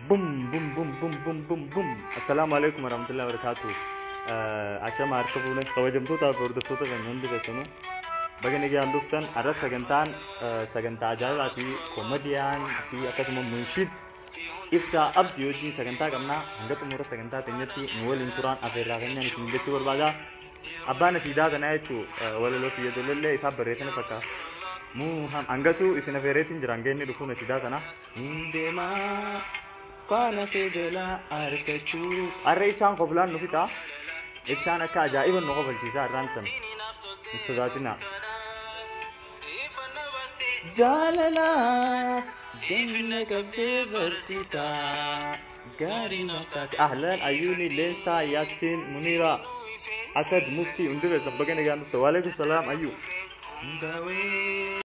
Bum bum bum bum bum bum bum. Assalaamu alaikum warahmatullahi wabarakatuh. Ashama harka fuune kabajamtoota fi hordoftoota keenya hundi keessanuu baga nagaan dhuftan. Har'a sagantaan sagantaa ajaa'ibaa fi koomediyaan fi akkasuma munshiid Ibsaa Abdii wajjin sagantaa qabnaa. Hanga xumura sagantaa keenyatti nu waliin turaan afeerraa keenyaan isin jechuu barbaada. Abbaan nashiidaa kanaa jechuun walaloo fi yeedalollee isaa barreessanii fakkaata. Muuham hangasuu isin afeereetiin jira hanga inni dhufuu nashiidaa kana. Hin deemaa faana kee jalaa argachuu. Har'a ibsaan koflaan nu fixa. Ibsaan akka ajaa'iba nu kofalchiisa har'aan tan. Hin sodaatinaa. Jaalala ganna qabdee barsiisaa gaarii naaf taate. Ahlan Ayyuuni Leensaa Yaasiin Muniira Asad Muftii hundi keessan baga nagaan dhufte. Waalaikum salaam Ayyuu. Hundaawee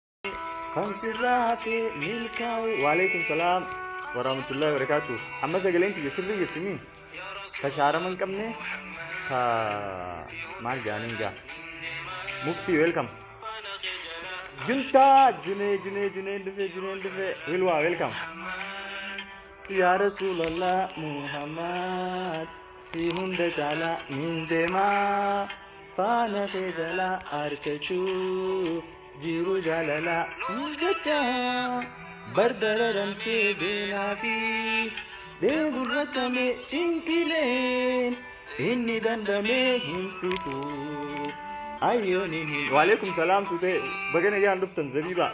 kan sirraa hafe milkaa'e. Waalaikum salaam warahmatullahi wabarakatuh. Amma sagaleen tiyya sirrii jirti mii? Ka shaarama hin qabne ka maal jedhaniin gaa. Muftii welcome. Juntaa junee junee juneen dhufee juneen dhufee wilwaa welcome. Yaa Rasuulallah Muhammad si hunda caalaa nin deemaa faana kee jalaa argachuu jiru jaalalaa nuuf jecha bardararamtee beelaa fi dheebuun rakkame cinqileen inni dandamee hin fixu ayyooni hin. Waalaikum salaam sutee baga nagaan dhuftan zabiibaa.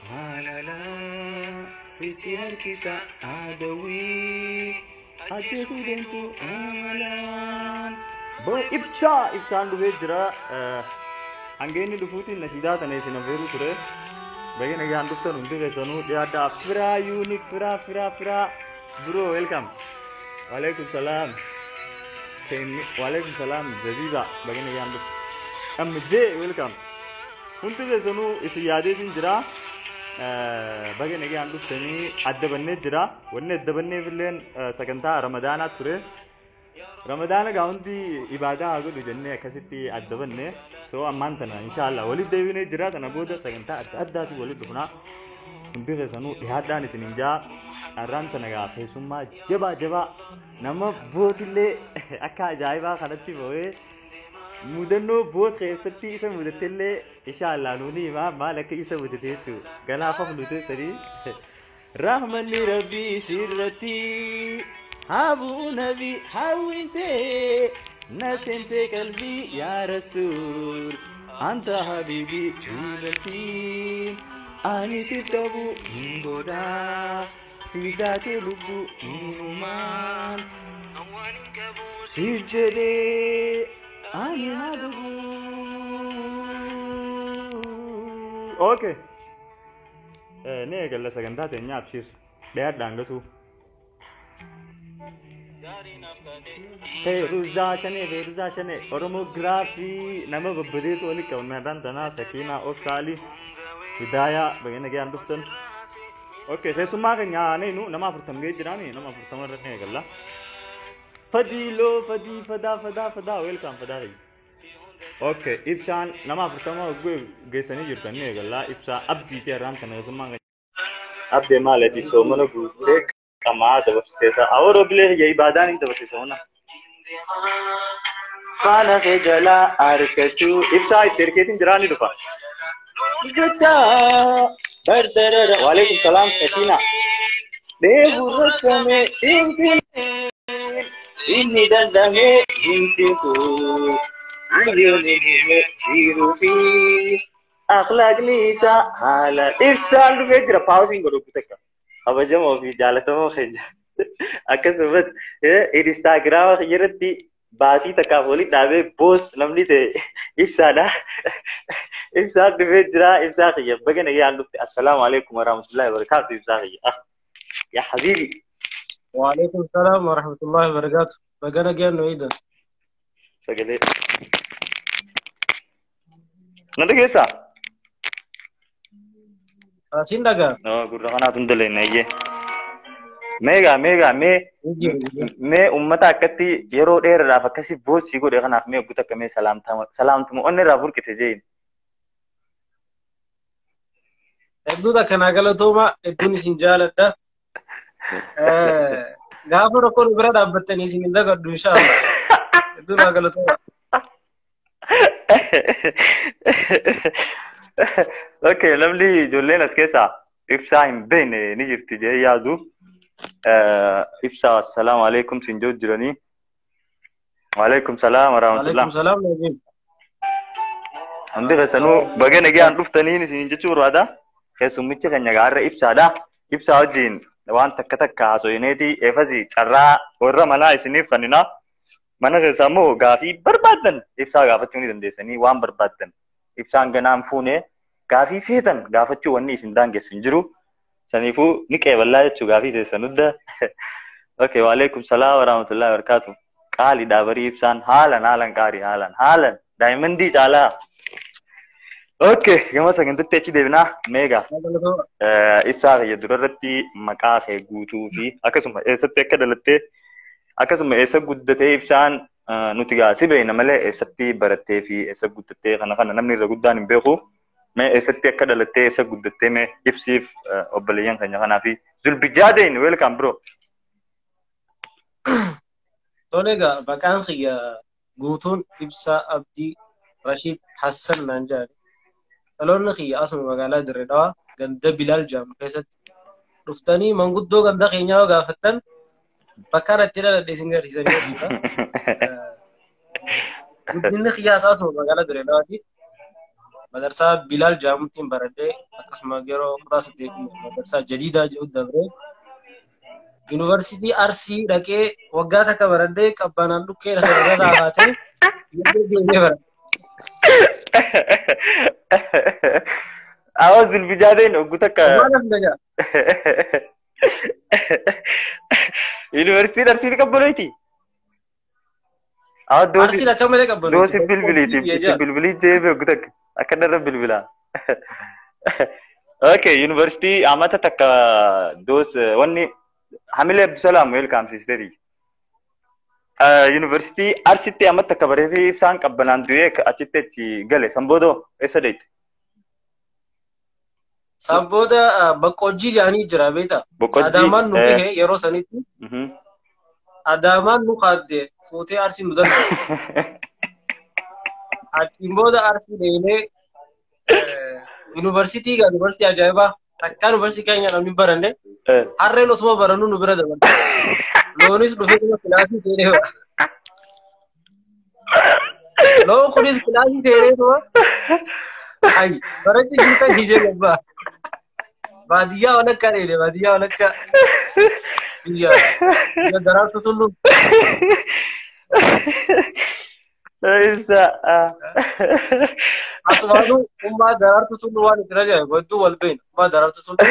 Maalalaa si harkisa adawii ajjeesuu deemtu amalaan. Ibsaa ibsaan dhufee jira. Hanga inni dhufuutiin nashiidaa tana isin affeeruu ture. Baga nagaan dhuftan hundi keessanuu dhiyaadhaa. Firaa yuunik firaa firaa firaa. Bro welcome. Waalaikum salaam. Waalaikum salaam zabiibaa baga nagaan dhuftan. MJ welcome. Hundi keessanuu isin yaadeetiin jira. Baga nagaan dhuftanii adda bannee jira. Wanni adda banneef illeen sagantaa Ramadaanaa ture. Ramadaana gaa hundi ibaadaa haa godhu jennee akkasitti adda banne. So ammaan tana inshaallah walitti deebinee jira. Tana booda sagantaa adda addaatiin walitti dhufna. Hundi keessanuu dhiyaadhaan isin hin jaa. Har'aan tana gaa keessummaa jabaa jabaa nama bootillee akka ajaa'ibaa kanatti ba'ee mudannoo boot keessatti isa mudattellee inshaallah nuuni himaa maal akka isa mudate jechuudha. Ganaaf hafnu teessanii. Rahmanni Rabbii sirratti haa bu'u nabi hawwintee na seentee qalbii yaa Rasuul anta habiibii juulatiin ani si qabu hin godhaa fiigaatee lubbuu hinumaan siif jedhee ani haa dhugu. Okay. Ni eegalla sagantaa teenya abshiir. Dhiyaadhaan hangasuu. Feeruzaa shanee Feeruzaa shanee Oromoo giraafii nama babbadeetu walitti qabame har'aan tanaa Sakiinaa Oskaalii Hidaayaa baga nagaan dhuftan. Okay keessummaa keenya neenu nama 40 ga'ee jiraani nama 40 irra ni eegalla. Fadiiloo fadii fadaa fadaa fadaa welcome fadaa kiyya. Okay ibsaan nama 40 hogguu geessanii jirtan ni eegalla ibsaa abdiiti har'aan tana keessummaan keenya. Abdee maal ati soomana guuttee qamaa dabarsitee isaa awwaroo bilee kiyya ibaadaan hin dabarsite soomana. Faana kee jalaa argachuu ibsaa itti erkeetiin jiraa ni dhufa. Jecha bardarara waalaikum salaam sakiina. Dheebuu rakkame cinqileen inni dandamee hin fixu. Ayyoonni hime jiruu fi akhlaaqni isaa haala ibsaan dhufee jira paawusiin godhu takka. Kabajamoo fi jaalatamoo keenya. Akkasumas inistaagiraama irratti baatii takkaaf walitti dhaabee boos namni ta'e ibsaadha. Ibsaan dhufee jira ibsaa kiyya baga nagaan dhufte. Assalaamu alaikum warahmatullahi wabarakatuh ibsaa kiyya. Yaa habiibi. وعليكم السلام ورحمة الله وبركاته. بقنا جان وإيدا. Sagalee. Na dhageessaa? Siin dhagaa. Gurra kanaatu hin dalagne iyyee. Meegaa meegaa mee mee uummata akkatti yeroo dheeraadhaaf akkasi boosii godhe kanaaf mee guutuu akka mee salaamtuma onni irraa burqite jeen. Hedduu takka naa galatooma, hedduun isin jaaladha. Gaafa tokko nu bira dhaabbattanii isin hin dagadhu inshaallah. Hedduu naa galatooma. Okay, namni ijoolleen as keessaa ibsaa hin beekne ni jirti jedhee yaadu. Ibsaa assalaamu alaikum siin jiru jiranii. Waalaikum salaam warahmatullah. Waalaikum salaam Najiim. Hundi keessanuu baga nagaan dhuftanii isin jechuu barbaada. Keessummichi keenya gaarra ibsaadha. Ibsaa wajjin waan takka takka haasofneeti eefasi carraa warra manaa isiniif kennina. Mana keessaa immoo gaafii barbaaddan ibsaa gaafachuu ni dandeessanii waan barbaaddan. Ibsaan ganaan fuune gaafii feetan gaafachuu wanni isin daangessu hin jiru. Saniifuu ni qeeballaa jechuu gaafii teessan hunda. Okay, waalaikum salaam warahmatullahi wabarakatuh. Qaaliidha barii ibsaan haalan haalan qaarii haalan haalan daa'imman caalaa. Okay, gama sagantaatti achi deebinaa meegaa. Ibsaa kiyya durarratti maqaa kee guutuu fi akkasuma eessatti akka dhalattee akkasuma eessa guddatee ibsaan nuti gaa si beekna malee eessatti barattee fi eessa guddattee kana kana namni irra guddaan hin beeku. Mee eessatti akka dhalattee eessa guddattee mee ibsiif obboleeyyan keenya kanaa fi Zulbijaa deeni welcome bro. Tole egaa maqaan kiyya guutuun Ibsaa Abdii Rashiid Hassan naan jedhani. Dhaloonni kiyya asuma magaalaa Dirree Dhawaa ganda Bilaal jedhamu keessatti dhuftanii manguddoo ganda keenyaa yoo gaafattan bakka irratti dhaladhe isin garsiisanii jechuudha. Guddinni kiyyaas asuma magaalaa Dirree Dhawaati. Madarsaa Bilaal jedhamuttiin baradhee akkasuma yeroo kutaa saddeetii madarsaa Jadiidaa jedhu dabree Yuunivarsiitii Arsii dhaqee waggaa takka baradhee qabbanaan dhukkee lafa irra raawwatee deemee baradhe. Awa Zulbijaateen oggu takka. Yuunivarsiitiin Arsii qabbanoyti. Awa Arsiin akka malee qabbanoyti. Doosi bilbiliiti. Bilbilii jeebe oggu takka. Akka darra bilbilaa. Okay, yuunivarsiitii amata takka doos wanni Hamilee Abdusalaam welcome sister. Yuunivarsiitii Arsiitti amma takka bareefii ibsaan qabbanaan du'ee achitti achi gale. Sanboodoo eessa deette? Sanbooda Boqqojjii jedhanii jira beektaa? Boqqojjii. Adaamaan nu gahe yeroo sanitti. Adaamaan nu kaadde fuutee Arsii nu dandeesse. Achiin booda Arsii deemee yuunivarsiitii gaa yuunivarsiitii ajaa'ibaa takkaa yuunivarsiitii keenya namni baranne harreen osuma barannu nu bira dabalte. Loonis dhufee kuma kilaasii seenee bara. Loon kunis kilaasii seenee tuma. Ayi barachi jirtan hijee gabbaa. Baadiyyaa walakkaa dheede baadiyyaa walakkaa. Biyya biyya daraartu tullu. Ibsa. Asumaanuu ummaa daraartu tullu waan itti ajaa'ibu hedduu wal beena. Ummaa daraartu tullu.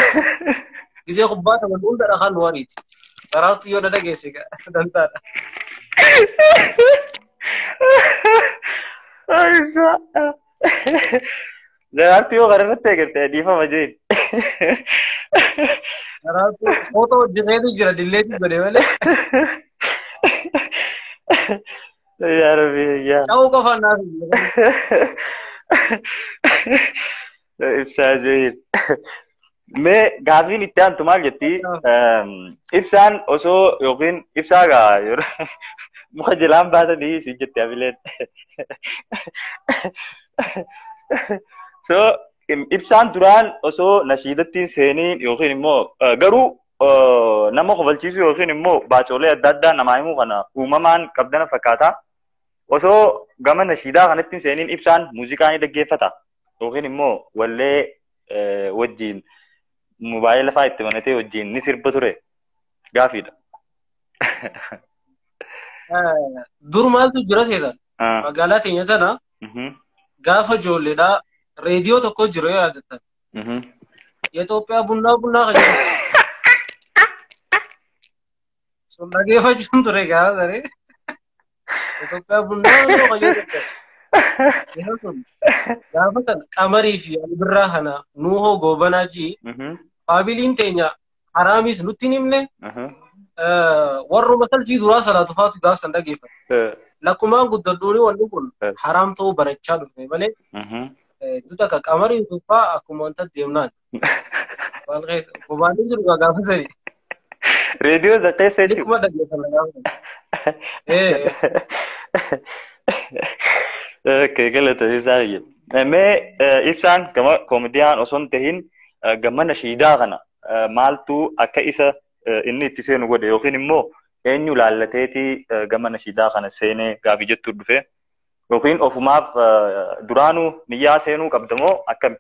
Gisee kubbaa taphannu hunda dhakaan nu ariiti. Daraartu yoo na dhageesse dantaadha. Ibsa. Daraartu yoo kana irratti eegalte dhiifama jeen. Daraartu footoo hojjeteetu jira dilleetu godhe malee. Yaa Rabbi yaa. Ta'uu qofaan naaf. Ibsaa jeen. Mee gaafiin itti aantu maal jetti? Ibsaan osoo yookiin ibsaa gaa yeroo muka jalaan baatanii si jette abileen. So ibsaan duraan osoo nashiidattiin seeniin yookiin immoo garuu nama kofalchiisuu yookiin immoo baacoolee adda addaa namaa himuu kana uumamaan qabdana fakkaata. Osoo gama nashiidaa kanatti seeniin ibsaan muuziqaa ni dhaggeeffata yookiin immoo wallee wajjin mobaayila fa'aa itti banatee wajjin ni sirba ture gaafiidha. Dur maaltu jira seetan? Magaalaa teenya tana gaafa ijoolleedhaa reediyoo tokko jira yoo yaadattan. Itoophiyaa bunnaa bunnaa kan jedhamu. Sun dhageeffachuun ture gaafa saree. Itoophiyaa bunnaa bunnaa kan jedhamu. Gaafa san qamarii fi albirraa kana nuuhoo goobanaa ji faamiliin teenya haraamis nutti hin himne warruma salfii duraa salaatu faatu gaaf san dhageeffate. Lakkumaan guddadhuuni wanni kun haraam ta'uu barachaa dhufne malee duta ka qamarii tuffaa akkuma wanta deemnaan. Maal keessa bobaan jiru gaafa sani. Reediyoo isa keessa jechuudha. Dhiquma dhaggeeffanna gaafa sani. Okay, galata ibsaa kiyya. Mee ibsaan gama koomediyaan osoo hin tahin gama nashiidaa kana maaltu akka isa inni itti seenu godhe yookiin immoo eenyu laallateeti gama nashiidaa kana seenee gaafii jettu dhufe yookiin ofumaaf duraanuu niyyaa seenuu qabdamoo akkami?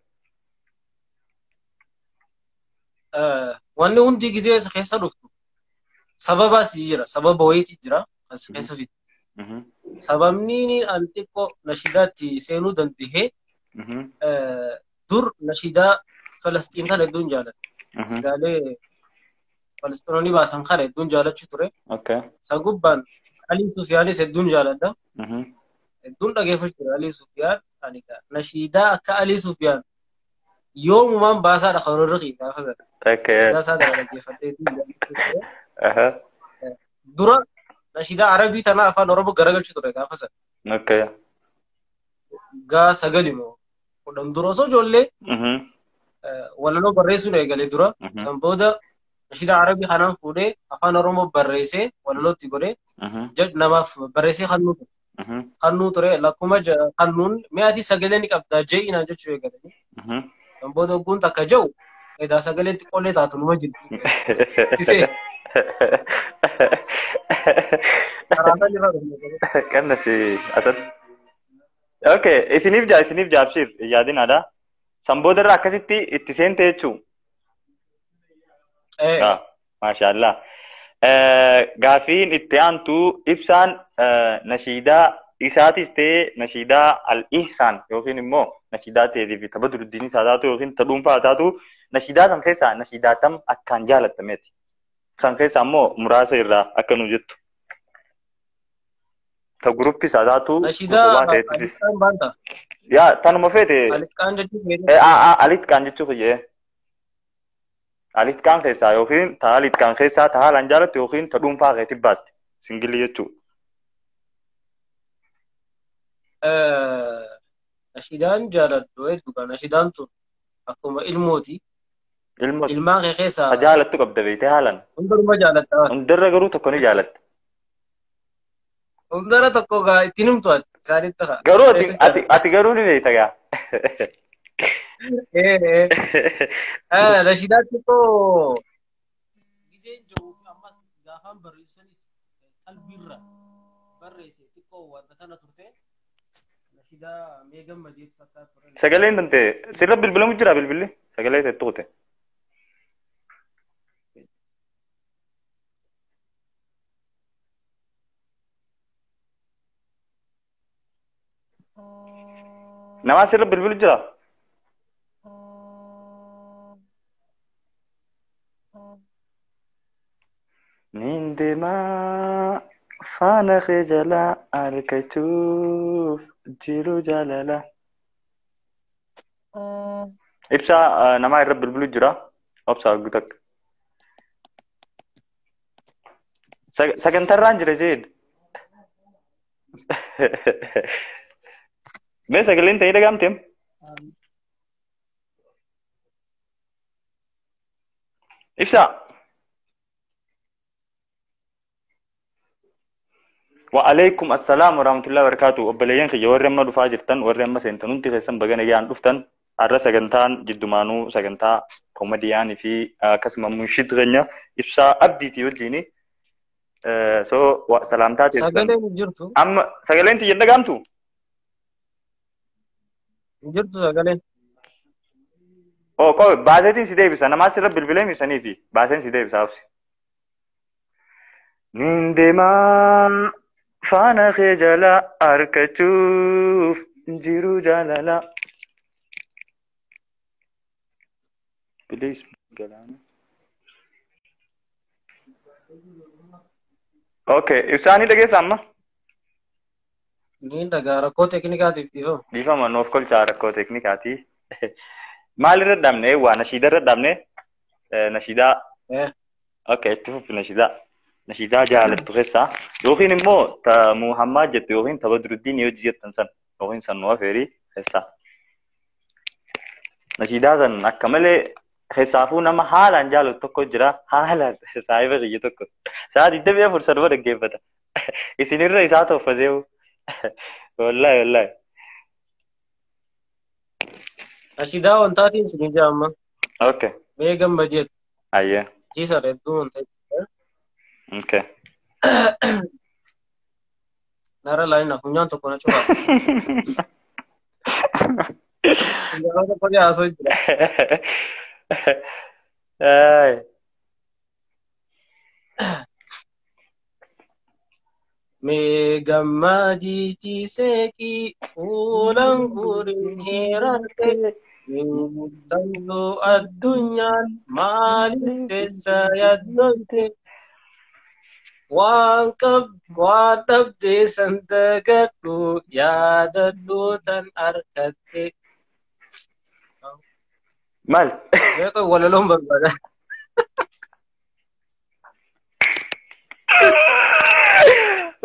Wanni hundi gizee isa keessa dhuftu sababaas jira, sababa wayiitu jira kan si keessa fidu. Sababni ani xiqqoo nashiidaatti seenuu danda'e dur nashiidaa Falastiin kana hedduun jaaladha. Gaalee Falastiinonni baasan kana hedduun jaalachuu ture. Isa gubbaan Alii Sufiyaanis hedduun jaaladha. Hedduun dhageeffachuu ture Alii Sufiyaan. Nashiidaa akka Alii Sufiyaan yoomumaan baasaadha kan warri gaafa sana. Nashiidaa isaa kana dhaggeeffadhee hedduun jaalachuu ture. Dura nashiidaa Arabii tana afaan Oromoo garagalchuu ture gaafa sana. Gaa 9 moo 10 dura osoo ijoollee walaloo barreessuun eegalee dura. San booda nashiidaa Arabii kanaan fuudhee afaan Oromoo barreessee walalootti godhee namaaf barreessee kannuu ture. Kannuu ture lakkuma kannuun mi'aatii sagalee ni qabdaa je'inaan jechuu eegalanii. San booda ogguun takka je'u edaa sagaleen xiqqoollee taatu numa jirti. Tisee. Kannas asatti. Okay, isiniif jaa isiniif jaabsiif yaadinaadha. San booda irraa akkasitti itti seente jechuu. Maashaallah. Gaafiin itti aantu ibsaan nashiidaa isaatis ta'ee nashiidaa al-ihsaan yookiin immoo nashiidaa ta'eetii fi tapha durdurii isaa taatu yookiin ta dhuunfaa taatu nashiidaa san keessaa nashiidaa tam akkaan jaalattameeti. Kan keessaa immoo muraasa irraa akka nu jettu. Ta guruppii isaa taatu Nashiidaa Alitqaan baanta. Yaa tanuma feete. Alitqaan jechuu feete. Alitqaan jechuu fayyee. Alitqaan keessaa yookiin ta alitqaan keessaa ta haalaan jaalattu yookiin ta dhuunfaa keetti baaste singilii jechuudha. Nashiidaan jaaladhu hedduudha. Nashiidaan tun akkuma ilmooti. Ilmaan kee keessaa. Jaalattu qabda beektee haalaan. Hundaruma jaalatta. Hundarra garuu tokko ni jaalatta. Hundarra tokko gaa ittiin himtu ati isaanitti haa. Garuu ati garuu ni beekta gaa. Nashiidaan xiqqoo giseen jiruu fi ammas gaafaan barreessanis qalbiirra barreesse xiqqoo wanta kana turte. Nashiidaa mee gammadeetu sakkaa ture. Sagaleen tante sirra bilbilamu jira bilbilli sagalee ta'e tuqute. Nama sirra bilbilu jira. Nindeemaa faana kee jalaa argachuuf jiru jaalala. Ibsaa namaa irra bilbilu jira. Obsaa guutakka. Sagantarraan jira jeen. Mee sagaleen ta'ee dhagaamteem? Ibsaa. Wa'alaikum assalam warahmatullahi wabarakatuh. Obboleeyyan kiyya warri amma dhufaa jirtan warri amma seentan hundi keessan baga nagaan dhuftan har'a sagantaan jiddumaanuu sagantaa koomediyaanii fi akkasuma munshid keenya ibsaa abdiitii wajjini. So salaamtaa teessan. Sagaleen jirtu. Amma sagaleen tiyya dhagaamtu? Jirtu sagaleen. Oh qoy baaseetiin si deebisa namaa sirra bilbilee misanii fi baaseen si deebisa obsi. Nindeemaa faana kee jalaa argachuuf jiru jaalala. Please galaana. Okay, ibsaanii dhageessa amma? Niin dhagaa rakkoo teeknikaatiif dhiifama. Dhiifama nuuf kolchaa rakkoo teeknikaati. Maalirra dhabne waa nashiidarra dhabne nashiidaa. Okay, itti fufi nashiidaa. Nashiidaa jaalattu keessaa yookiin immoo ta Muhammad jettu yookiin ta Badruddiin yoo jettan san yookiin san nu afeerii keessaa. Nashiidaa san akka malee Keessaafuu nama haalaan jaalatu tokko jira. Haalaan saahiba kiyya tokko. Sa'a 24 sanuma dhaggeeffata. Isinirra isaa toffaseewu. Wallaahi wallaahi. Nashiidaa wantaatiin isin ija amma. Okay. Mee gammadeetu. Ayyee. Ciisa hedduu wanta. Okay. Nara laayina funyaan tokko na cufaa. Funyaan tokko haasoo jira. Ay. Mee gammadii ciiseeqii fuulaan guurin heerarte guutamtuu addunyaan maaliif teessa yaaddolte waan dhabdee san dagadhu yaadadhu tan argatte. Maal? Beeku walaloon barbaada.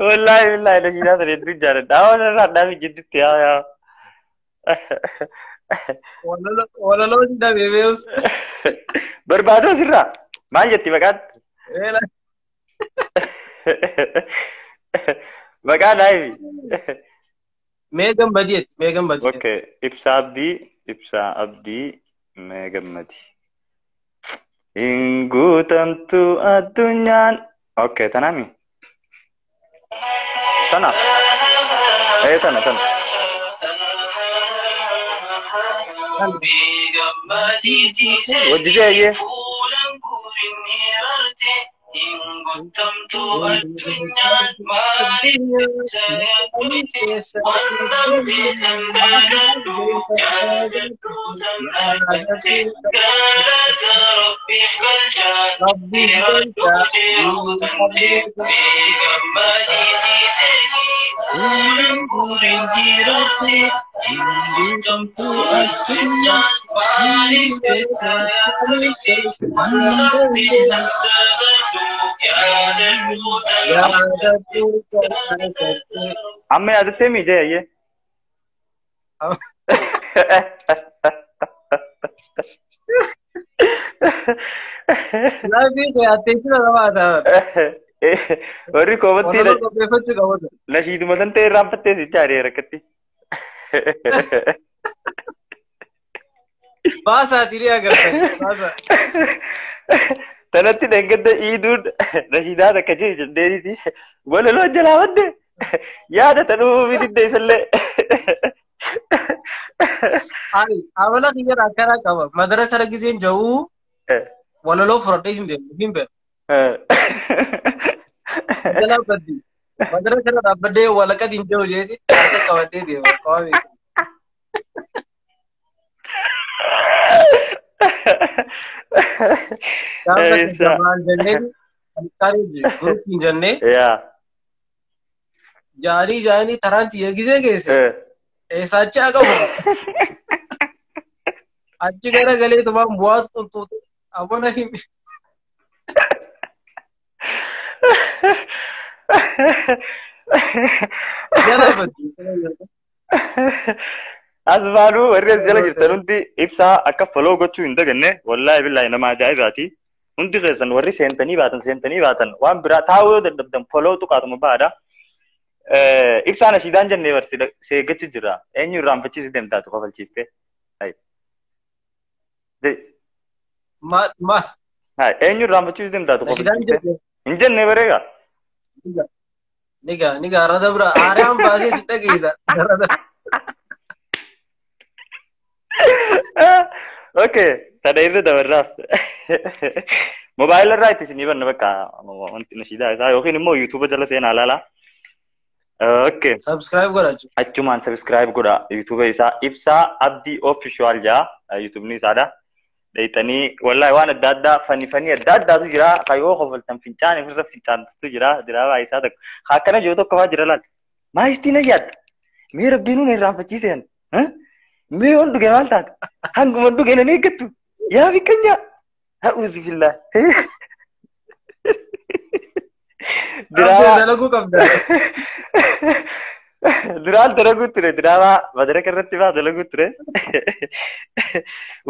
Wallaahi wallaahi nashiidaa sana hedduu jaalladha. Awwa irraa dhaabi jidduutti yaa yaa. Walaloon dhabee beekus. Barbaadoo asirraa maal jetti maqaan? Maqaan dhaabi. Mee gammadiitti mee gammadiitti. Okay Ibsaa Abdii Ibsaa Abdii mee gammadi. Hin guutamtu addunyaan. Okay tanaami. Tana. Tana tana. Wajjijee ayyee. Amma yaadattee miijee ayyee. Warri koomatti nashiiduma san ta'e irraanfattee sicha ari'ee rakkatti. Baasaa tirii agartanii baasaa. Tanatti dheengadda iiduun nashiidaa takka jee jenneeti walaloo jalaa badde yaada tanuu bididde isallee. Ani amala kiyya akkana qaba. Madara kara giseen ja'uu walaloo fudhadhee hin deemu hin beeku. Jalaa baddi. Madara kana dhaabbadhee walaqad hin jiru jeeti harka qabadhee deema. Qaama beeku. Gaafa jamaan jennee gurupiin jennee jaarii jaanii taraan xiyya gisee geesse eessaachi haa qabu. Achi gara galee tumaan bu'aas qunxuutu abona himi. Jala baddi. As baanuu warri as jala jirtan hundi ibsaa akka follow gochuu hin daganne wallaahi billaahi nama ajaa'ibaati. Hundi keessan warri seentanii baatan waan biraa taa'uu yoo dadhabdan follow tuqaatuma baadha. Ibsaa nashiidaan jennee barsi seeggachu jira. Eenyu irraanfachiisu deemtaatu kofalchiiste. Eenyu irraanfachiisu deemtaatu kofalchiiste. Hin jennee bareegaa. Nigaa nigaa rada bira aaraan baasee si dhageessa. Okay, tana irra dabarraaf. Mobaayila irraa itti isinii banna bakka wanti nashiidaa isaa yookiin immoo yuutuuba jala seenaa ilaalaa. Okay. Subscribe godha. Achumaan subscribe godha yuutuuba isaa Ibsaa Abdii Official jaa yuutuubni isaadha. Dheeyxanii wallaahi waan adda addaa fanii adda addaatu jira. Kayyoo kofaltan fincaan ofirra fincaantu jira. Diraabaa isaa tokko. Akkana jiru tokko fa'aa jira laal. Maayistii na yaadda. Mee rabbiin nuun irraanfachiiseen. Mee yoon dhuge maal taate? Hanguma dhuge nan eeggattu. Yaa biqqanyaa. A'uuzu billaa. Diraabaa dalaguu qabda. Duraan dalaguu ture. Diraabaa madaraka irratti baa dalaguu ture.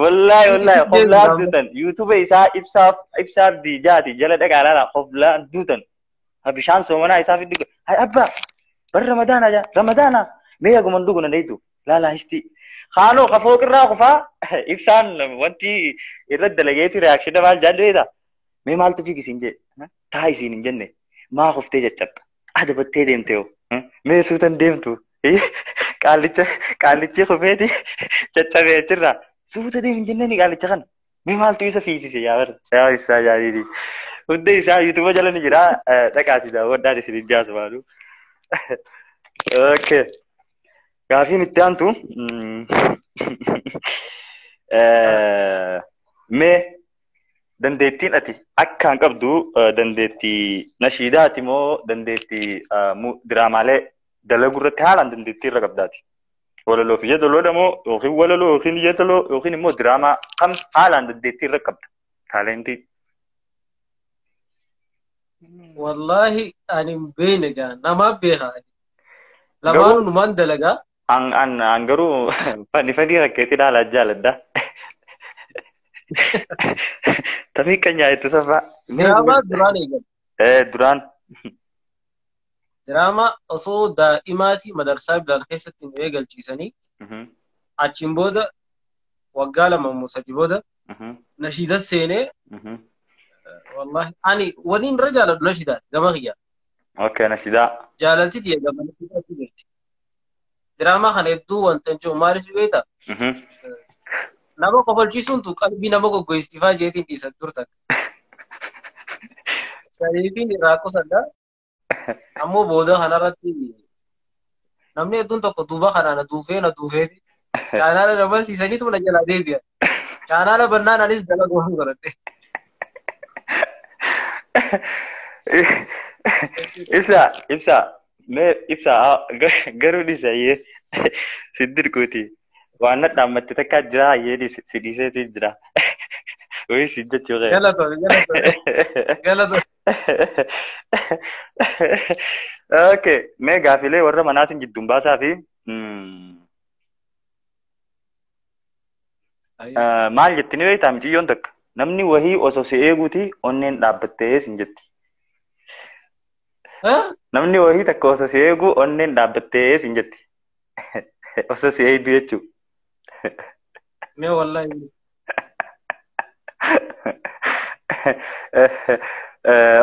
Wallaahi wallaahi qoflaan duutan yuutuuba isaa ibsaaf diijaati jala dhaqaa laala qoflaan duutan. Bishaan soomanaa isaa fiddu. Hay abbaa bar ramadaana jaa ramadaana mee aguman dhugu na dheeytu laala histi. Haanoo ka fooqirraa qofaa ibsaan wanti irra dalageeti reaakshina maal jaallu mee maaltu fiigisiin jee taa isiin hin jenne maa qoftee caccabta adabattee deemte yoo mee suutan deemtu qaallichi kufeeti caccabee achirraa suuta deem hin jenneni qaallicha kana mee maaltu isa fiisise yaa bara yaa ibsaa jaaliini hunda isaa yuutuuba jala ni jira dhaqaasi daawwadhaan isin hin jaasu maalu. Okay. Gaafiin itti aantu mee dandeettiin ati akkaan qabdu dandeettii nashiidaati moo dandeettii diraamaalee dalaguu irratti haalaan dandeettii irra qabdaati? Walaloo fi yeedaloodha moo yookiin walaloo yookiin yeedaloo yookiin immoo diraamaa kam haalaan dandeettii irra qabda? Taalentii. Wallaahi ani hin beekne gaa namaaf beekaa. Lamaanuu numaan dalagaa. An garuu fanni fannii rakkeetti ilaalaa jaaladha. Tamii kan nyaattu saffaa. Diraamaa duraan eegale. Duraan. Diraamaa osoo daa'imaatii madarsaa Bilaal keessatti nu eegalchiisanii achiin booda waggaa 2 moo 3 booda nashiida seenee wallahi ani waliin irra jaaladhu nashiidaa gama kiyyaa. Okay nashiidaa. Jaalalti tiyya gama nashiidaatti jirti. Diraamaa kana hedduu wanta hin jiru maaliif beektaa? Nama kofalchiisuun tu qalbii nama goggoystifaa jeetiin dhiisan dur takka. Saniifiin irraa qusadha. Ammoo booda kanarratti namni hedduun tokko duuba kanaa na duufee na duufeeti. Chaanaala nama siisaniitu na jalaa deebi'a. Chaanaala bannaan anis dalaguu hin godhadhe. Ibsa mee ibsa garuu dhiisa iyyee si dirquuti. Waan na dhaammatte takka jira iyyee si dhiiseeti jira. Wayii si jechuu qe'ee. Galatoomi galatoomi. Okay mee gaafilee warra manaatiin jidduun baasaa fi maal jetti ni beektaa miciyyoon takka namni wahii osoo si eeguuti onneen dhaabbattee sin jetti. Namni wahii takka osoo si eegu onneen dhaabbattee sin jetti. Osoo si eegdu jechuudha. Mee wallaahi.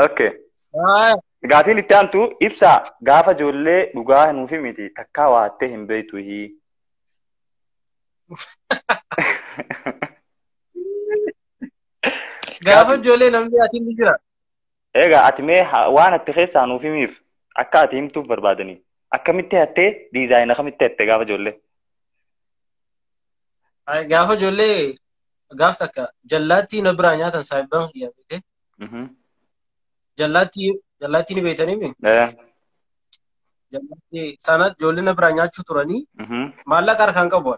Okay. Gaafiin itti aantu ibsaa gaafa ijoollee dhugaa nuufi miti takkaa waattee hin beektu. Gaafa ijoollee namni ati ni jira. Egaa ati mee waan ati keessaa nuuf himiif akka ati himtuuf barbaadanii akkamitti hattee diizaayina kamitti hattee gaafa ijoollee? Gaafa ijoollee gaaf takka jallaattii na biraa nyaatan saayibban kiyyaa beekte. Jallaattii ni beektanii mi? Jallaattii sana ijoollee na biraa nyaachuu turanii maallaqa harkaan qabu.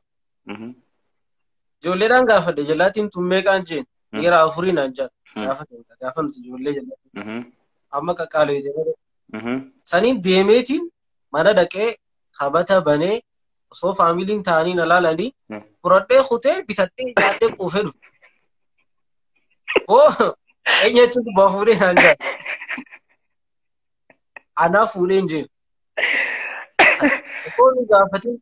Ijoolleedhaan gaafadhe jallaattiin tun meeqaan jeen dhiira 4 naan jedhan. Gaafa nuti ijoollee jallaattii. Amma qaqqaalee jedhee. Saniin deemeetiin mana dhaqee kabata banee osoo faamiliin ta'anii na laalanii fudhadhee kutee bitadhee nyaadhee quufee dhufe. Boo eenyu jechuun gubbaa fuudhee naan jedhan. Anaa fuudhee hin jeen. Osoo nu gaafatin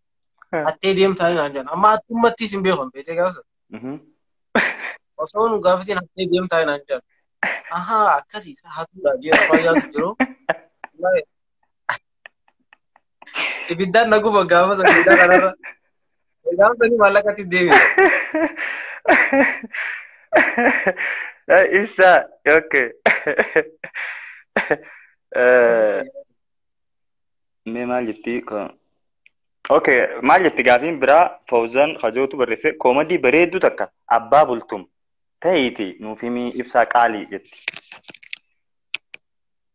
hattee deemtaa naan jedhan. Amma hattummattis hin beekan beektee gaafa sana. Osoo nu gaafatin hattee deemtaa naan jedhan. Ahaa akkasii hatuudha jee baay'aatu jiru. Ibiddaan na guba gaafa sana ibiddaa kanarra. Gaafa sanii maallaqatti deebi'e. Ibsa okay. Mee maal jetti? Okay maal jetti gaafiin biraa Fawzan Hajootu barreesse koomadii bareedduu takka abbaa bultum ta'iiti nuuf himii ibsaa qaalii jetti.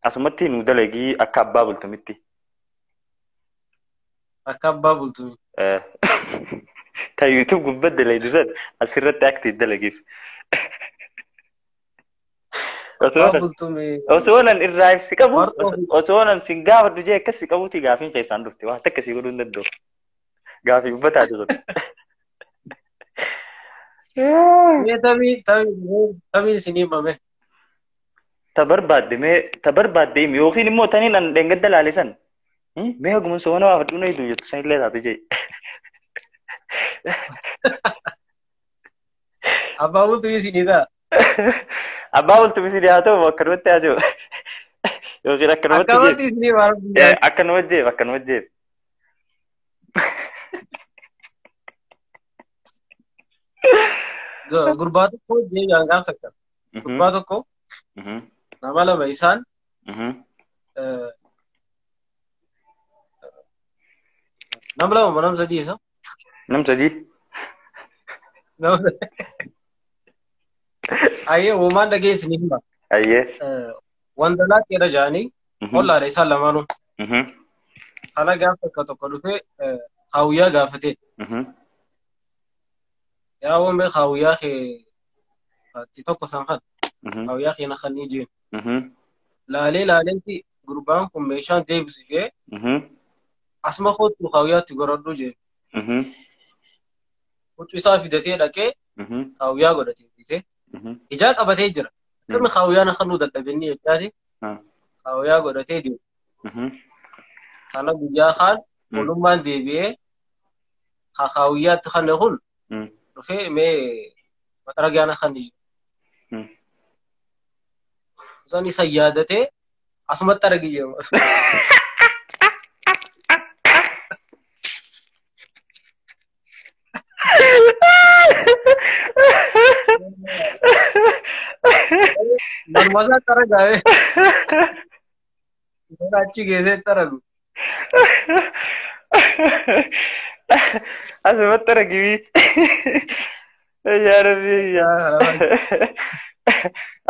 Asumatti nu dalagii akka abbaa bultumitti. Akka abbaa bultumii. Ta YouTube gubbaa dalagdu san asirratti akti dalagiif. Osoo nan irraa ibsi qabu osoo nan sin gaafadhu jee akkas si qabuuti gaafiin keessaan dhufte waan takka si godhuu hin danda'u. Gaafii gubbataa jiru. Mee tamii isinii himame. Ta barbaadde mee ta barbaadde himi yookiin immoo taniin an dheengadda laale san. Mee haguma soona baafadhu na hidu jettu sanillee taate jee. Abbaa bultuu isinii ta'a. Abbaa bultuu isinii haa ta'u akkanumatti haa jiru. Yookiin akkanumatti jeef. Akkanumatti isinii maal? Akkanumatti jeef akkanumatti jeef. Gurbaa tokko jeeyaan gaaf takka. Gurbaa tokko nama lama isaan nama lama nam sadii isa. Nam sadii. Ayyee uumaan dhageessi ni hima. Ayyee. Wandalaa qeera jaanii hollaadha isaan lamaanuu. Kana gaaf takka tokko dhufee kaawuyyaa gaafatee. Yaa woomee kaawuyyaa kee ati tokko san kan kaawuyyaa kee na kan ni jeen. Laalee laaleetti gurbaan kun meeshaan deebisu jee asuma kootu kaawuyyaatti goradhu jeen. Huccuu isaa fidatee dhaqee kaawuyyaa godhatee bitee ijaa qabatee jira. Namni kaawuyyaa na kanuu dadhabinni jechaati kaawuyyaa godhatee deemu. Kana guyyaa kaan olummaan deebi'ee kaawuyyaatti kan kun dhufee mee maxaragaa na kan jiru. Isaan isa yaadatee asumatti argi jedhu. Manuma isaa xaragaa'ee. Achi geessee xaragu. Asumatti argi. Yaa Rabbi yaa.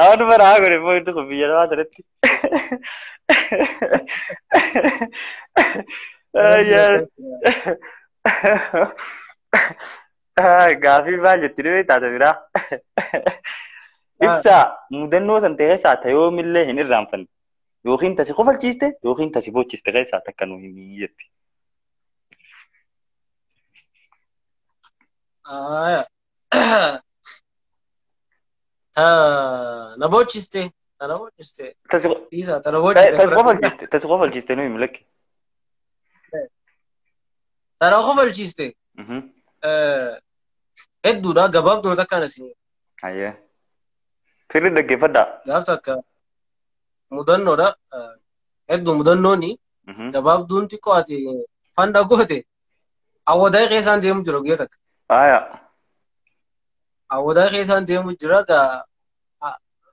Awwan bara haa godhe immoo inni kun biyya namaa sanatti. Gaafii maal jetti dhibee taate biraa. Ibsaa mudannoo san ta'e keessaa ta yoomillee hin irraanfanne yookiin tasi kofalchiiste yookiin tasi boochiste keessaa takka nu himii jetti. Ta na boochiste. Ta na boochiste. Dhiisaa ta na boochiste. Tasi kofalchiiste tasi kofalchiiste nu himi lakki. Ta na kofalchiiste. Hedduudha gabaabduma takkaan isin. Ayyee. Sirri dhaggeeffadhaa. Gaaf takka mudannoodha. Hedduu mudannooni gabaabduun xiqqoo ati fanda goote awwadaa keessaan deemu jira guyyaa takka. Aayaa. Awwadaa keessaan deemu jira gaa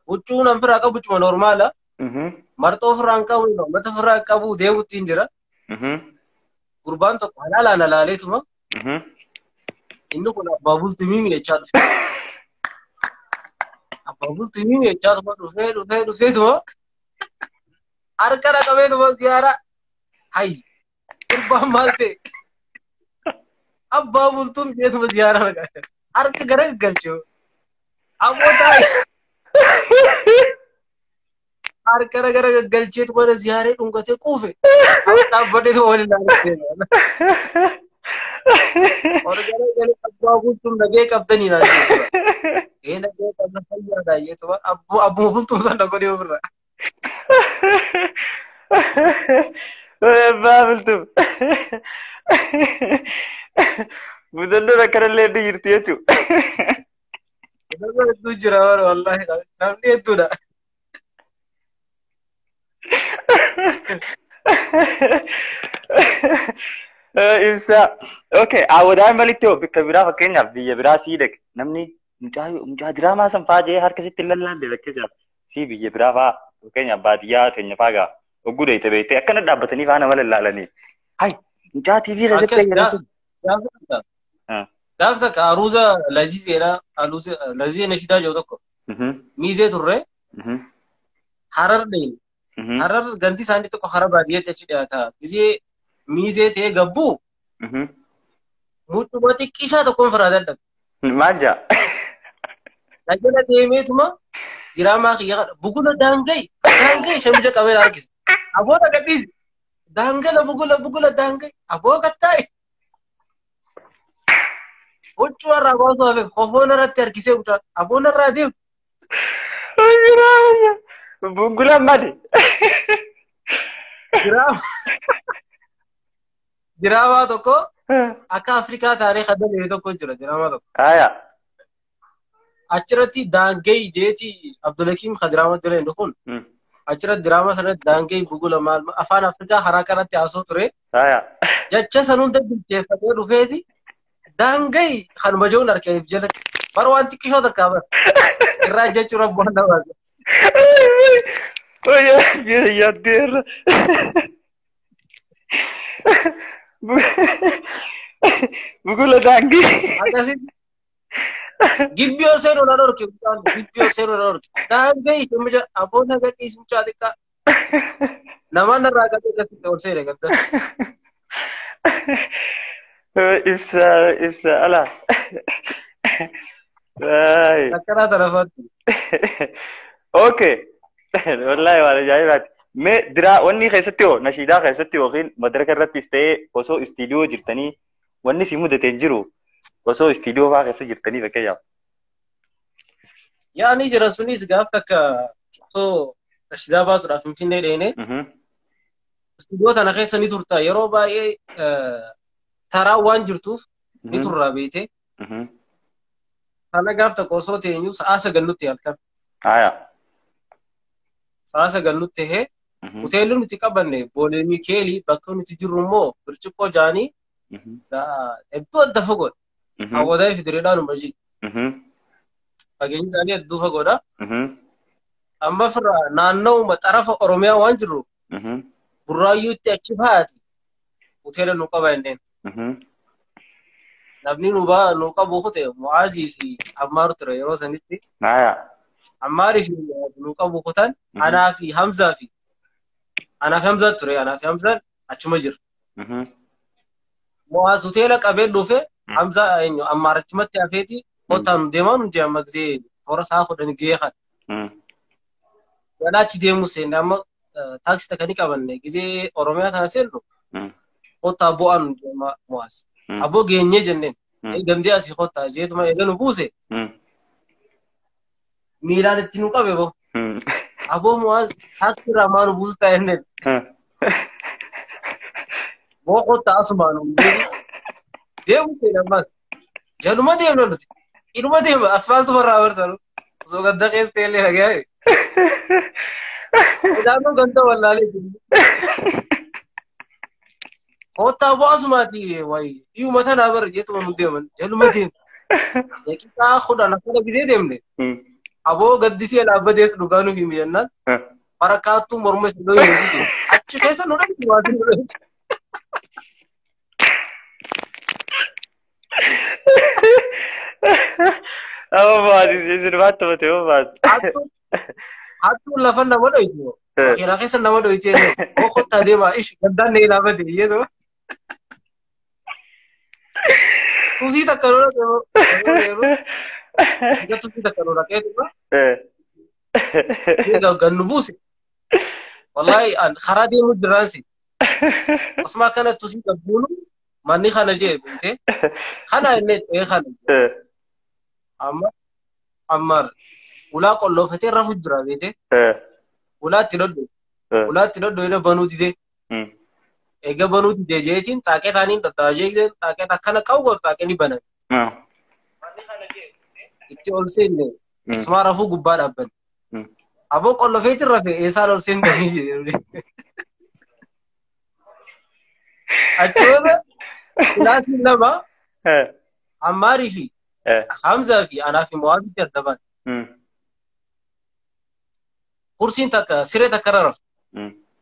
huccuu nan firaa qabu cuma normaala. Marxoo ofirraa hin qabu mata ofirraa hin qabu deemutti hin jira. Gurbaan tokko halaalaan alaaleetuma inni kun abbaa bultii mimi jechaa dhufe. Abbaa bultii mimi jechaa tuma dhufee dhufee dhufeetuma harka dhaqabeetuma ziyaara hayyi gurbaan maal ta'e abbaa bultuun jeetuma ziyaara dhaqabe harka gara galchee abboo taa'e harka gara galcheetuma ziyaaree dhungatee quufe dhaabbadheetuma waliin ilaalee. Organa galee abbaa bultuun dhagee qabdanii naan jechuudha. Ee dhagee qabna fayyaadha jechuudha. Abbuma bultuun sana godhee ofirra. Abbaa bultuun. Mudannoon akkanallee hedduu jirti jechuudha. Mudannoon hedduu jira bara wallaahi namni hedduudha. Ibsaa. Okay, awwadaan malitti hoo bakka biraa fakkeenyaaf biyya biraa sii dhaqe namni mucaa diraamaa san fa'aa jee harka sitti lallaalle fakkeenyaaf sii biyya biraa fa'aa fakkeenyaaf baadiyyaa teenya fa'aa gaa ogguu deeyte beektee akkana dhaabbatanii fa'aa nama lallaalanii. Hay mucaa TV keessatti eegalan sun. Gaaf takka aruuza lazizeedha. Lazizee nashidaa jiru tokko. Miizee turre. Harar deeme. Harar ganti isaanii tokko hara baadiyyaatti achi dhiyaata. Gizee miizee ta'ee gabbuu mucuma xiqqishaa tokkoon firaa dadhabe. Maal jaa? Dhagala deemeetuma diraamaa kiyya kana bugula daangay daangay shamija qabee harkisa. Aboo dhagadhiisi. Daangala bugula bugula daangay aboo gattaa'e. Huccuu irraa baasuu hafe kofoon irratti harkisee mucaan aboon irraa deemu. Bungulaan maali? Diraamaa tokko akka Afrikaa taaree kan dalee tokko jira diraamaa tokko. Aya. Achirratti daangee jeeti Abdulhakiim kan diraamaa dalee kun. Achirratti diraamaa sanatti daangee bugula maal afaan Afrikaa karaa kanatti haasoo ture. Aya. Jecha san hunda bilcheeffatee dhufeeti daangee kan majoon harkee jalatti bara waan xiqqishoo takka bara irraa jechuu rabbuun nama. Oye, yaaddeerra. Bugula daangee. Akkasitti gibbii ol seenuu na dhorke gibbii ol seenuu na dhorke daangee mucaa aboon agarsiis mucaa xiqqaa namaan irraa qabee akkasitti ol seene gadda. Ibsa ibsa ala. Akkanaa tanafaatti. Okay. Wallahi waan ajaa'ibaati. Mee diraa wanni keessatti hoo nashiidaa keessatti yookiin madaraka irrattis ta'ee osoo istiidiyoo jirtanii wanni si mudate hin jiru osoo istiidiyoo fa'aa keessa jirtanii fakkeenyaaf. Yaani jira sunis gaaf takka osoo nashiidaa baasuudhaaf Finfinnee dheenee istiidiyoo tana keessa ni turta yeroo baay'ee taraa waan jirtuuf ni turraa beete. Kana gaaf takka osoo teenyu sa'a 9 nutti halkan. Aya. Sa'a 9 nutti hee hoteelli nuti qabanne Boolee Mikeelii bakka nuti jirru immoo birciqqoo jaanii hedduu adda fagoodha. Hawwataa fi Direedhaan hojii. Fageenyi isaanii hedduu fagoodha. Amma firra naanna'uma xarafa Oromiyaa waan jirru Burraayyuutti achi bahaati hoteela nu qaba jenneen. Namni nu qabu kute Mu'aazii fi Ammaar ture yeroo sanitti. Ammaarii fi nu qabu kutan anaa fi Hamzaa fi anaa fi Hamzaa ture anaa fi Hamzaan achuma jira. Mu'aaz hoteela qabee dhufe Hamzaa eenyu Ammaar achumatti hafeeti kottaan deemaa nuti amma gisee toora sa'a 10 gahee kan. Ganaa achi deemu seenne amma taaksii takka ni qabanne gisee Oromiyaa tana seennu kottaa bu'aa nuti amma Mu'aaz. Aboo geenyee jenneen dandee asii kottaa jeetuma eega nu buuse. Miilaan itti nu qabe boo. Aboo Mu'aaz taaksii irraa maa nu buusta jenneen. Boo kottaa asumaa nu deemu seene ammas. Jaluma deemna nuti. Inuma deema asfaaltuma irraa barsanu. Osoo gadda keessa ta'ellee dhagaa. Ilaaluun ganda wallaalee jiru. Kottaa bu'aa asumaati wayi dhiyyuma tanaa bara jeetuma nu deeman jaluma deemna. Daqiiqaa 10 akkana gisee deemne. Aboo gaddisee dhaabbatees dhugaa nu himi jennaan. Barakkaattuu morma isa dhooyee hojii achi keessa nu dhabdu waan nu dhabdu. Amma baasi isin baattu mate amma baasi. Hattuun lafa nama dhoytu. Makiinaa keessa nama dhoyte oo kottaa deemaa ish gaddaan na ilaafate iyyatuma. Tusii takka lola yeroo tusii takka lola keetuma. Gannu buuse. Wallahi karaa deemu jiraansi. Osuma kana tusii gabbuunu manni kana jee beekte. Kana inni ee kana. Amma Ammaar ulaa qollofatee rafu jira beekte. Ulaatti dhodhu. Ulaatti dhodhu ila banuu didee. Eega banuu didee jeetiin xaaqee taaniin dhadhaa jeetiin xaaqee akkana qabu godhu xaaqee ni banan. Itti ol seenne osuma rafuu gubbaa dhaabban. Aboo qollofeetiin rafe eessaan ol seentanii jedhu. Achoota kilaasiin lama Ammaarii fi Hamzaa fi anaa fi Mu'aazitti adda ba'an. Kursiin takka siree takka irra rafte.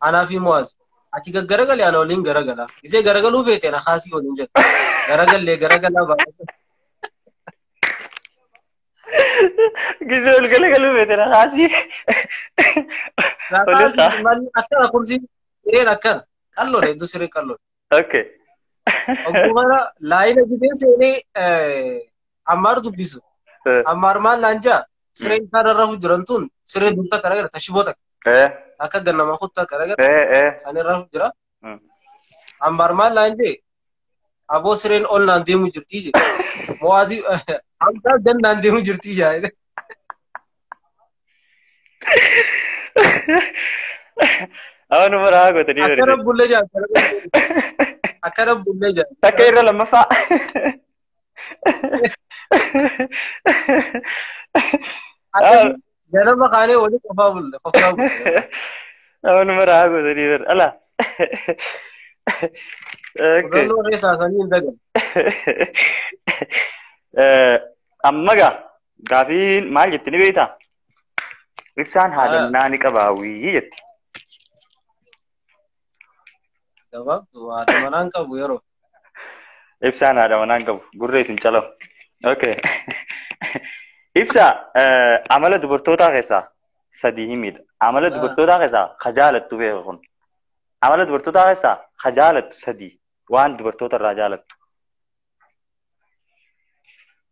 Anaa fi Mu'aaz. Ati gaggaragalee ana waliin garagala. Gisee garagaluu feete ana kaasii waliin jedha. Garagallee garagalaa baay'ee. Gisee ol galagaluu feete na kaasii. Akkana kursiin sireen akkana. Qalloodha hedduu siree qalloodha. Okay. Oggumana laayina gisee seenee Ammaar dubbisu. Ammaar maal naan jaa siree isaan irra rafu jiran tun siree dur takka agarra tashiboo takka. Akka gannama kuttaa takka agarra. Isaan irra rafu jira. Ammaar maal naan jee Aboo sireen ol naan deemu jirtii jedhe. Mo'aazii Hamzaa gad naan deemu jirtii jedhe. Awwan maraa gootanii Akkana barreesse. bullee jaa. Akkana bullee jaa. Takka irra lammaffaa. Akkana ganama kaanee walii qofaa bulle. Qofaa bulle. Awwan maraa gootanii barreesse. Ala. Okay. Murannoo keessaa sanii hin dagan. Amma gaa gaafiin maal jetti ni beektaa? Ibsaan haadha manaa ni qabaawii jetti. Gabaabdu haadha manaa hin qabu yeroo. Ibsaan haadha manaa hin qabu. Gurra isin calawu. Okay. Ibsa amala dubartootaa keessaa sadii himidha. Amala dubartootaa keessaa ka jaalattu beeku kun. Amala dubartootaa keessaa ka jaalattu sadii. Waan dubartoota irraa jaalattu.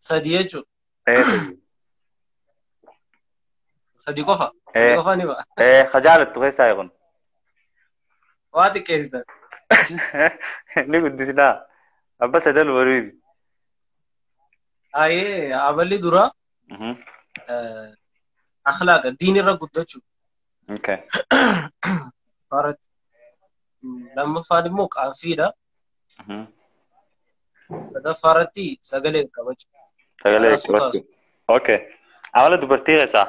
Sadii jechuudha. Sadii qofa. Sadii qofa ni ba'a. Ka jaalattu keessaa kun. Waa xiqqeessitan. Ni guddisinaa. Abba sadan baruubi. Ayee amalli dura akhlaaqa diinirra guddachuu. Okay. Lammaffaan immoo qaanfiidha. Sadaffaarratti sagalee qabachuu. Sagalee qabachuu. Okay. Amala dubartii keessaa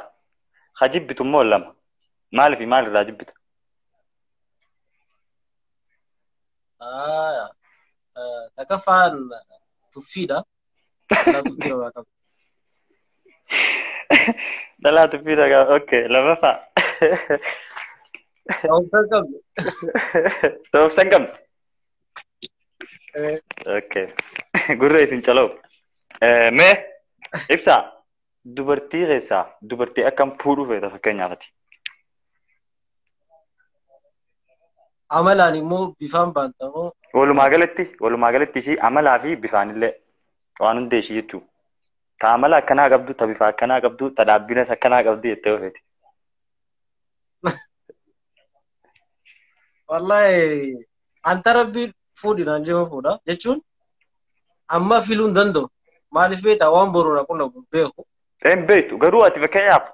ka jibbitu immoo lama. Maaliif maalirraa jibbita? Takkaffaan tuffiidha. Dhalaa tuffii irraa qaba. Dhalaa tuffii irraa qaba. Okay. Lammaffaa. Ta'umsa qabdu. Ta'umsa hin qabdu. Okay. Gurra isin calawu. Mee ibsaa dubartii keessaa dubartii akkam fuudhuu feeta fakkeenyaaf ati? Amalaan immoo bifaan baantamoo. Walumaa galatti ishii amalaa fi bifaanillee waan hunda ishii jechuudha. Ta amala akkanaa qabdu, ta bifa akkanaa qabdu, ta dhaabbinas akkanaa qabdu jettee ofeeti. Wallaahi anta rabbi fuudhi naan jema fuudha jechuun amma filuu hin danda'u. Maaliif beektaa waan boru na qunnamtu beeku. Hin beektu garuu ati fakkeenyaaf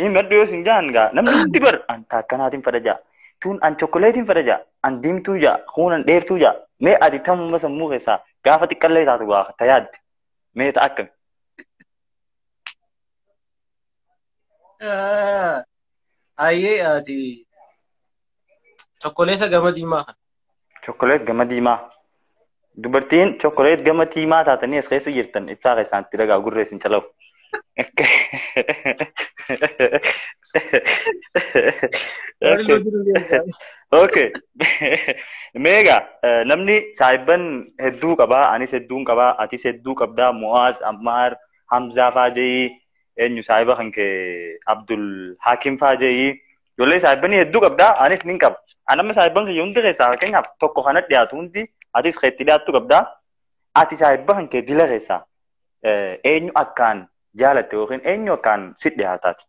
hin maddu yoo sin jaan gaa namni hundi bar anta akkanaatiin fedha jaa. Tun an chokkoleetiin fedha jaa, an diimtuu jaa, kuun an dheertuu jaa. Mee ati tamuma sammuu keessaa gaafa xiqqallee taatu gaafa ta yaadde mee ta akkami? Ayyee ati chokkoleeta gama diimaa kana. Chokkoleet gama diimaa. Dubartiin chokkoleet gama diimaa taatanii as keessa jirtan ibsaa keessaan itti dhagaa gurra isin calawu. Okay. Meegaa namni saayibban hedduu qabaa, anis hedduun qabaa, atis hedduu qabdaa, Mu'aaz, Ammaar, Hamzaa faa jedhii, eenyu saayiba kan kee Abdul Hakim faa jedhii, ijoollee saayibbanii hedduu qabdaa, anis nin qaba. An amma saayibban kiyya hundi keessaa fakkeenyaaf tokko kana dhiyaatu hundi atis keetti dhiyaattu qabdaa. Ati saayibba kan kee dila keessaa eenyu akkaan jaalatte yookiin eenyu akkaan si dhiyaataati?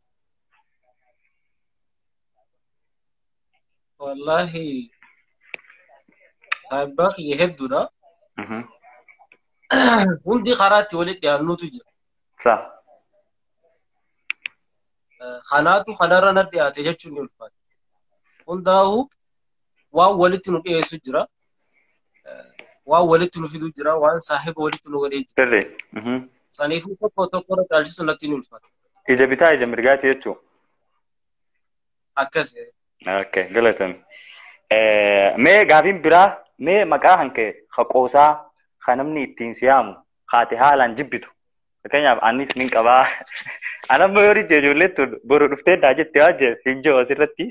Wallaahi saayibbaa kiyya hedduudha. Hundi karaa itti walitti dhiyaannutu jira. Kanaatu kanarra na dhiyaate jechuun ni ulfaata. Hundaa'uu waan walitti nu dhiyeessu jira. Waan walitti nu fidu jira. Waan saahiba walitti nu godhee jira. Saniifuu tokko tokkorra caalchisu natti ni ulfaata. Ija bitaa ija mirgaati jechuudha. Akkas. Okay, galatoomi. Mee gaafiin biraa mee maqaa kan kee ka qoosaa ka namni ittiin siyaamu haati haalaan jibbitu. Fakkeenyaaf anis nin qabaa. An amma yoo rijje ijoollee tun boru dhuftee naa jette waan jedhe hin jiru asirratti.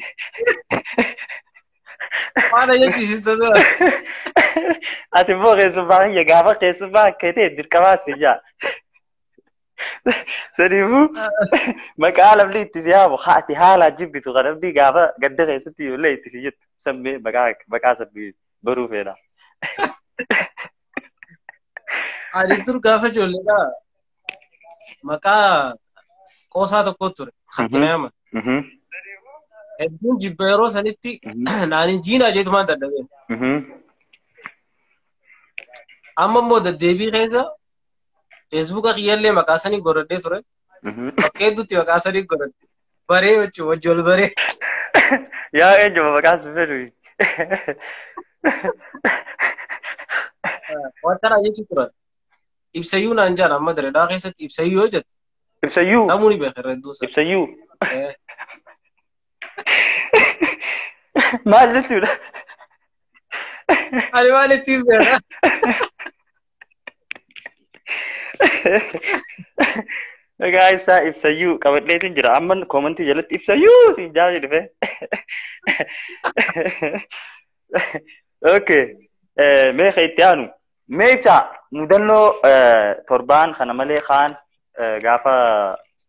Maana jechisiista dura. Ati immoo keessummaa kiyya gaafa keessummaa akka ta'e dirqamaa si jaa. Saniifuu maqaa namni itti si yaamu haati haalaan jibbitu kan namni gaafa gadda keessatti ijoollee itti si jettu sammee maqaa sammee baruu feena. Ani tur gaafa ijoolleedhaa maqaa qoosaa tokko ture. Hakkinayama. Hedduun jibba yeroo sanitti naanin jiinaa jeetumaan dadhabeen. Amma immoo deddeebii keessa Feesbuuka kiyyallee maqaa sanii godhadhee ture. Bakka hedduutti maqaa sanii godhadhe. Baree jechuun wajji wal baree. Yaa eenyuma maqaa sun fedhu. Waan kana jechuun turan. Ibsayyuu naan jaan amma Dirreedhaa keessatti ibsayyuu yoo jettu. Ibsayyuu. Namuu ni beeka irra hedduu isaa. Ibsayyuu. Maal jechuudha? Ani maal ittiin beeka? Maqaa isaa ibsayyuu qabadheetiin jira. Amma koomantii jalatti ibsayyuu siin jaamee dhufe. Okay. Mee kan itti aanu. Mee ibsaa mudannoo torbaan kana malee kaan gaafa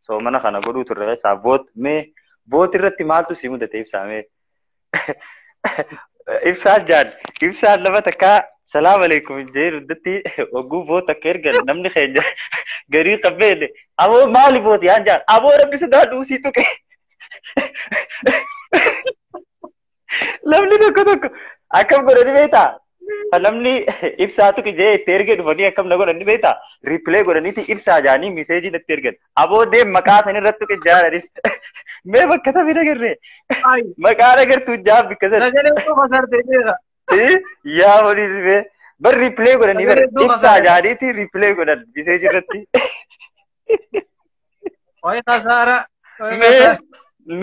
soomana kana godhuu turre keessaa voot mee voot irratti maaltu si mudate ibsaa mee? Ibsaan jaal ibsaan lafa takkaa salaam alaikum jee hundatti hogguu voot akka ergan namni keenya garii qabbeene aboo maali vooti yaan jaal aboo rabbi sodaadhu sii tuqe. Namni tokko tokko akkam godhani beektaa? Namni ibsaa tuqe jee itti ergee dhufanii akkam na godhani beektaa? Riipilee godhaniiti ibsaa jaanii miseejii natti ergan. Aboo deem maqaa san irratti tuqe jaalanis. Mee bakka tamii nagarree? Maqaa nagartuu jaan bikka san. Sagalee qofa sarte beeka. Yaa horiis bee. Bar riipilee godhanii bara ibsaa jaaniiti riipilee godhan miseejii irratti. Waa'ee kasaara.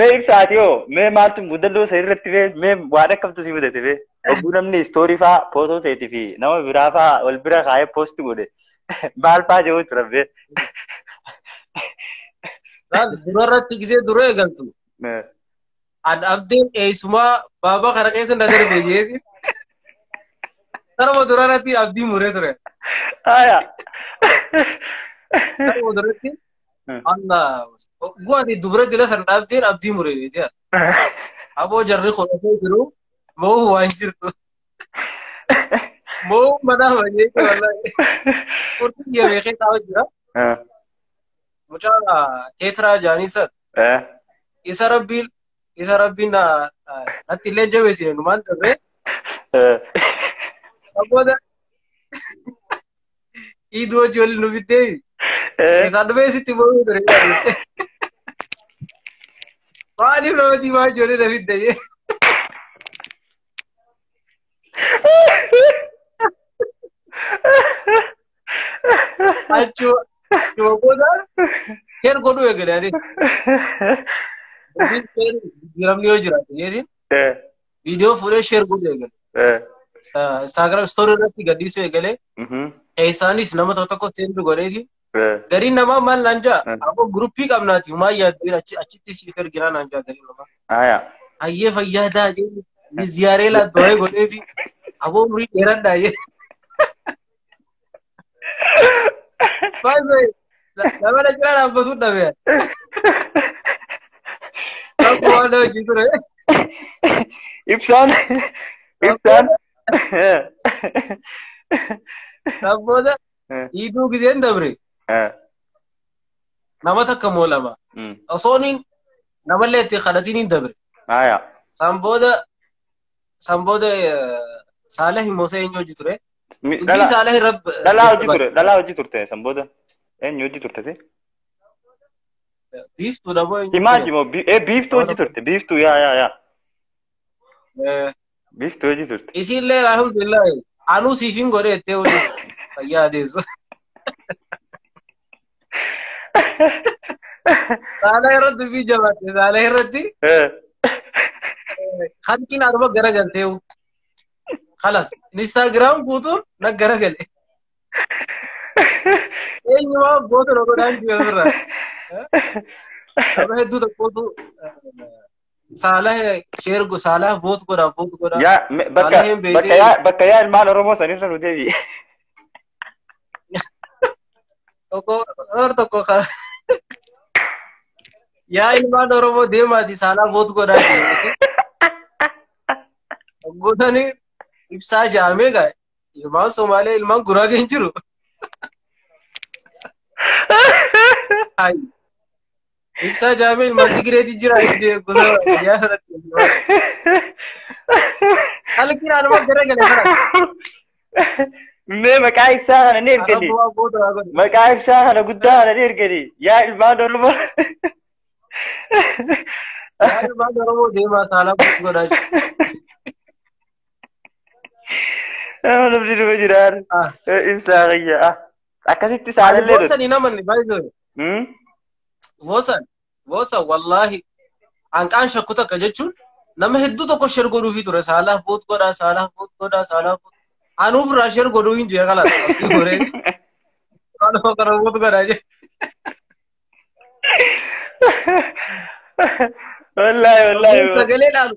Mee ibsaati hoo mee maaltu mudannoo san irratti mee mee waan akkamtu si mudate bee? Ogguu namni istoorii faa footoo ta'eetii fi nama biraa faa wal bira kaayee poosti godhe maal faa jedhu turan bee? Dura irratti gisee dura eegaltu. An abdiin eessumaa baabaa kana keessa na darbe jeeti. Saruma dura irratti abdii muree ture. Aya. Saruma duratti Allah guwaati dubara dila san dhaabdeen abdii muree jeeti. Aboo jarri godhatee jiru moo waan jirtu. Moo madaama jeeti wallahi. Furtuu biyya beekee taa'u jira. Mucaa teetiraa jaanii san. Isa rabbiin natti illee jabeessine numaan darbe. Saboota iiduu hojii waliin nu fiddee isaan dhufee sitti boo'uu ture. Maaliif nama diimaa ijoollee na fidde jee? Achuma booda keer godhuu eegale ani. Jijjiiramni yoo jiraate jeetiin viidiyoo fuudhee sheer godhuu eegale. Instagram story irratti gadhiisuu eegale. Keessaanis nama tokko tokko seendu godheeti. Gariin namaa maal naan jaa aboo guruppii qabnaati humaa yaaddu achitti siif erginaa naan jaa gariin namaa. Hayyee fayyaa daa jee ni ziyaaree laaddoo'ee godheefi aboo umurii dheeradhaa jee. Baay'ee nama na jira dhaabbatu dhabe. Tokko waan hojii ture. Ibsaan ibsaan. Sabbooda iiduu giseen dabre. Nama takka moo lama. Osooniin namallee itti kadhatiin hin dabre. San booda Saaleh Mosee eenyu hojii ture? Dubbii Saaleh irra. Dhalaa hojii ture. Dhalaa hojii turte san booda. Eenyu hojii turte si? Biiftuudha moo eenyu? Imaaji moo biiftuu hojii turte. Biiftuu yaa yaa yaa. Biiftuu hojii turte. Isiillee alhamdulillah anuu siif hin godhe jettee hojii fayyaa adeessu. Saaleh irratti dubbii jabaatte Saaleh irratti. Hanqiin arba garagaltee خلاص Instagram guutuun na garagale. Eenyumaa goota godhaan jiru irraa. Nama hedduu tokkotu Saalah share go Saalah vote godhaa vote godhaa. Yaa bakka bakka yaa bakka yaa ilmaan Oromoo sanirra nu deebi'e. Tokko tokko yaa ilmaan Oromoo deemaati Saalah vote godhaa jiru. Gootani ibsaa jaamee gaa ilmaan Somaalee ilmaan Guraagee hin jiru. Ibsaa jaamee ilmaan Tigireeti jira gosa yaa fudhatte. Halkiin anuma garagale kana. Mee maqaa ibsaa kana ni ergani. Maqaa ibsaa kana guddaa kana ni ergani. Yaa ilmaan Oromoo. Yaa ilmaan Oromoo deemaa saalaa godhaa jiru. Namni dhuma jiraan. Ibsaa kiyya. Akkasitti saalallee. Boosan hin amanne baay'ee. Boosan boosan wallaahi hanqaan shakku takka jechuun nama hedduu tokko share godhuufii ture saalaaf vote godhaa saalaaf vote godhaa saalaaf vote. Anuuf irraa share godhuu hin jee kalaas. Waanuma kana vote godhaa jee. Wallaahi wallaahi. Sagalee dhaalu.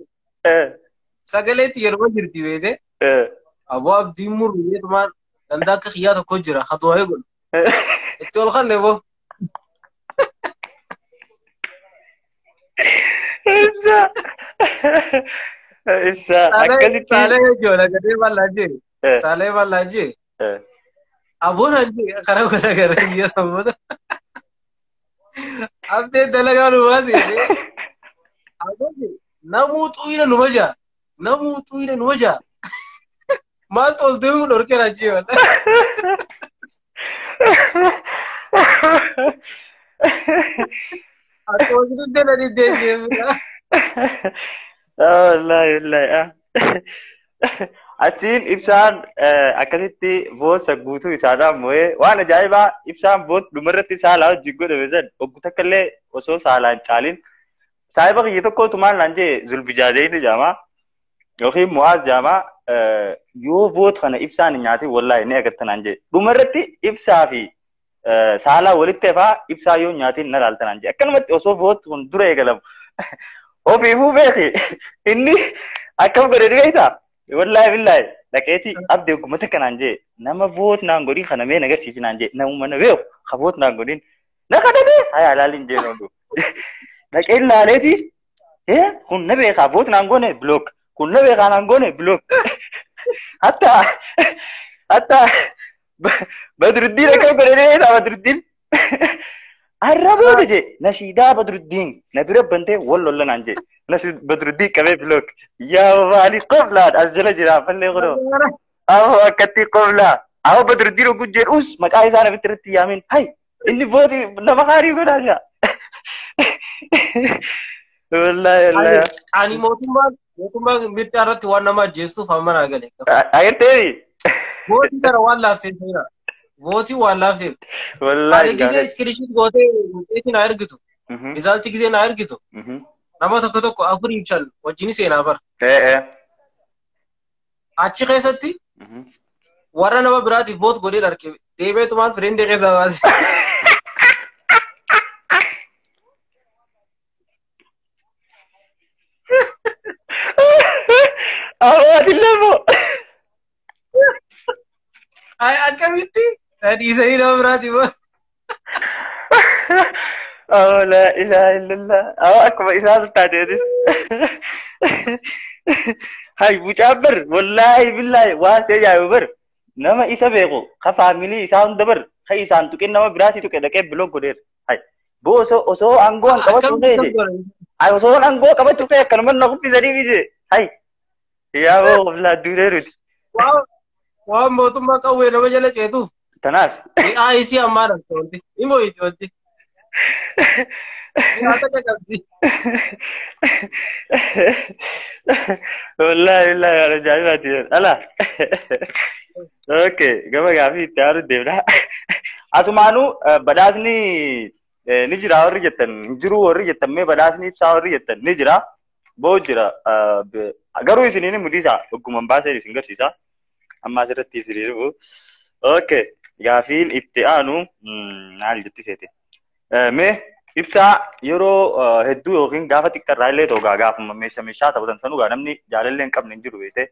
Sagaleetti yeroo jirti beekte. Aboo abdiin murru beektumaan dandaa akka xiyyaa tokko jira hatuwaayee godhu. Itti ol kanne boo. Ibsa. Ibsa. Akkasitti. Saalee jechuudha gadee bal'aa jee. Saalee bal'aa jee. Aboon hajji karaa godha gara biyya saboota. Abdee dalagaa nu baasee. Aboon namuu xuyina nu majaa. Namuu xuyina nu majaa. Maaltu ol deemuu dhorkeera jee wala. Akka hojii dhala diddee jee. Wallaahi wallaahi. Achiin ibsaan akkasitti boosa guutuu isaadhaan mo'ee waan ajaa'ibaa ibsaan boot dhumarratti saalaa wajjin godhame san oggu takka illee osoo saalaan caalin saahiba kiyya tokkootu maal naan jee zulbijaadeen jaamaa yookiin mu'aaz jaamaa yoo boot kana ibsaan hin nyaatin wallaahi ni agarta naan jee dhumarratti ibsaa fi saalaa walitti hafaa ibsaa yoo nyaatin na laalta naan jee akkanumatti osoo boot kun dura eegalamu ofiifuu beeki inni akkam godhe ni beektaa? Wallaahi billaahi dhaqeeti abdii oggummaa kanaan jee nama vote naan godhin kana mee nagarsiisi naan jee namuma na beeku ka vote naan godhin na kadhate hayaa laaliin jee noondu dhaqeen laaleeti kun na beekaa vote naan goone block kun na beekaa naan goone block hatta hatta Badruddiin akkam godhe ni beektaa Badruddiin arra booda jee nashiidaa Badruddiin na bira bantee wal lolla naan jee Badruddiin qabee block yaa maali qoflaan as jala jira fallee kunoo awwa akkatti qoflaa awwa Badruddiin oguu jedhus maqaa isaa namitti irratti yaamin hay inni booti nama gaarii godhaa jira. Wallaahi wallaahi. Ani mootummaan mirgaa irratti waan nama ajjeestuuf amma naa gale. Agarteeri. Bootii kana waan laafteef jira. Bootii waan laafteef. Wallaahi. Ani gisee iskiriishiit gootee mukeetii na ergitu. Rizaaltii gisee na ergitu. Nama tokko tokko 4 5 wajjin seenaa bara. Achi keessatti warra nama biraatiif vote godhee dharke deebi'eetumaan friendii keessaa baase. Awwaati moo. Akkamitti dhiisanii nama biraatiif vote. Oh, la ilaha illallah. Oh, akkuma isaa taateetis. Hay, mucaan bar, wallaahi billaahi waan si ajaa'ibu bar. Nama isa beeku, ka faamilii isaa hunda bar, ka isaan tuqin nama biraasii tuqe dhaqee block godheera. Hay, boo osoo osoo aangoo an qabachuu feete. Ay, osoo aangoo qabachuu fee akkanuma na kuffisanii miti. Hay, yaa boo qoblaa duudeeruti. Waan mootummaa qawwee nama jala ceetuuf. Tanaaf. Mi'aa isii ammaa dha wanti. Himoo itti wanti. Mi'aa takka qabdi. Wallaahi wallaahi waan ajaa'ibaati. Ala. Okay, gama gaafii itti aanu deemna. Asumaanuu badhaasni ni jira warri jettan hin jiru warri jettan mee badhaasni ibsaa warri jettan ni jira. Boo jira. Garuu isiniin mudhiisa ogguman baasee isin garsiisa. Amma asirratti isinii dhufu. Okay, gaafiin itti aanu maal jetti seete? Mee ibsaa yeroo hedduu yookiin gaafa xiqqarraa illee ta'u gaafuma meeshaa meeshaa taphatan sanuu gaa namni jaalallee hin qabne hin jiru beekte.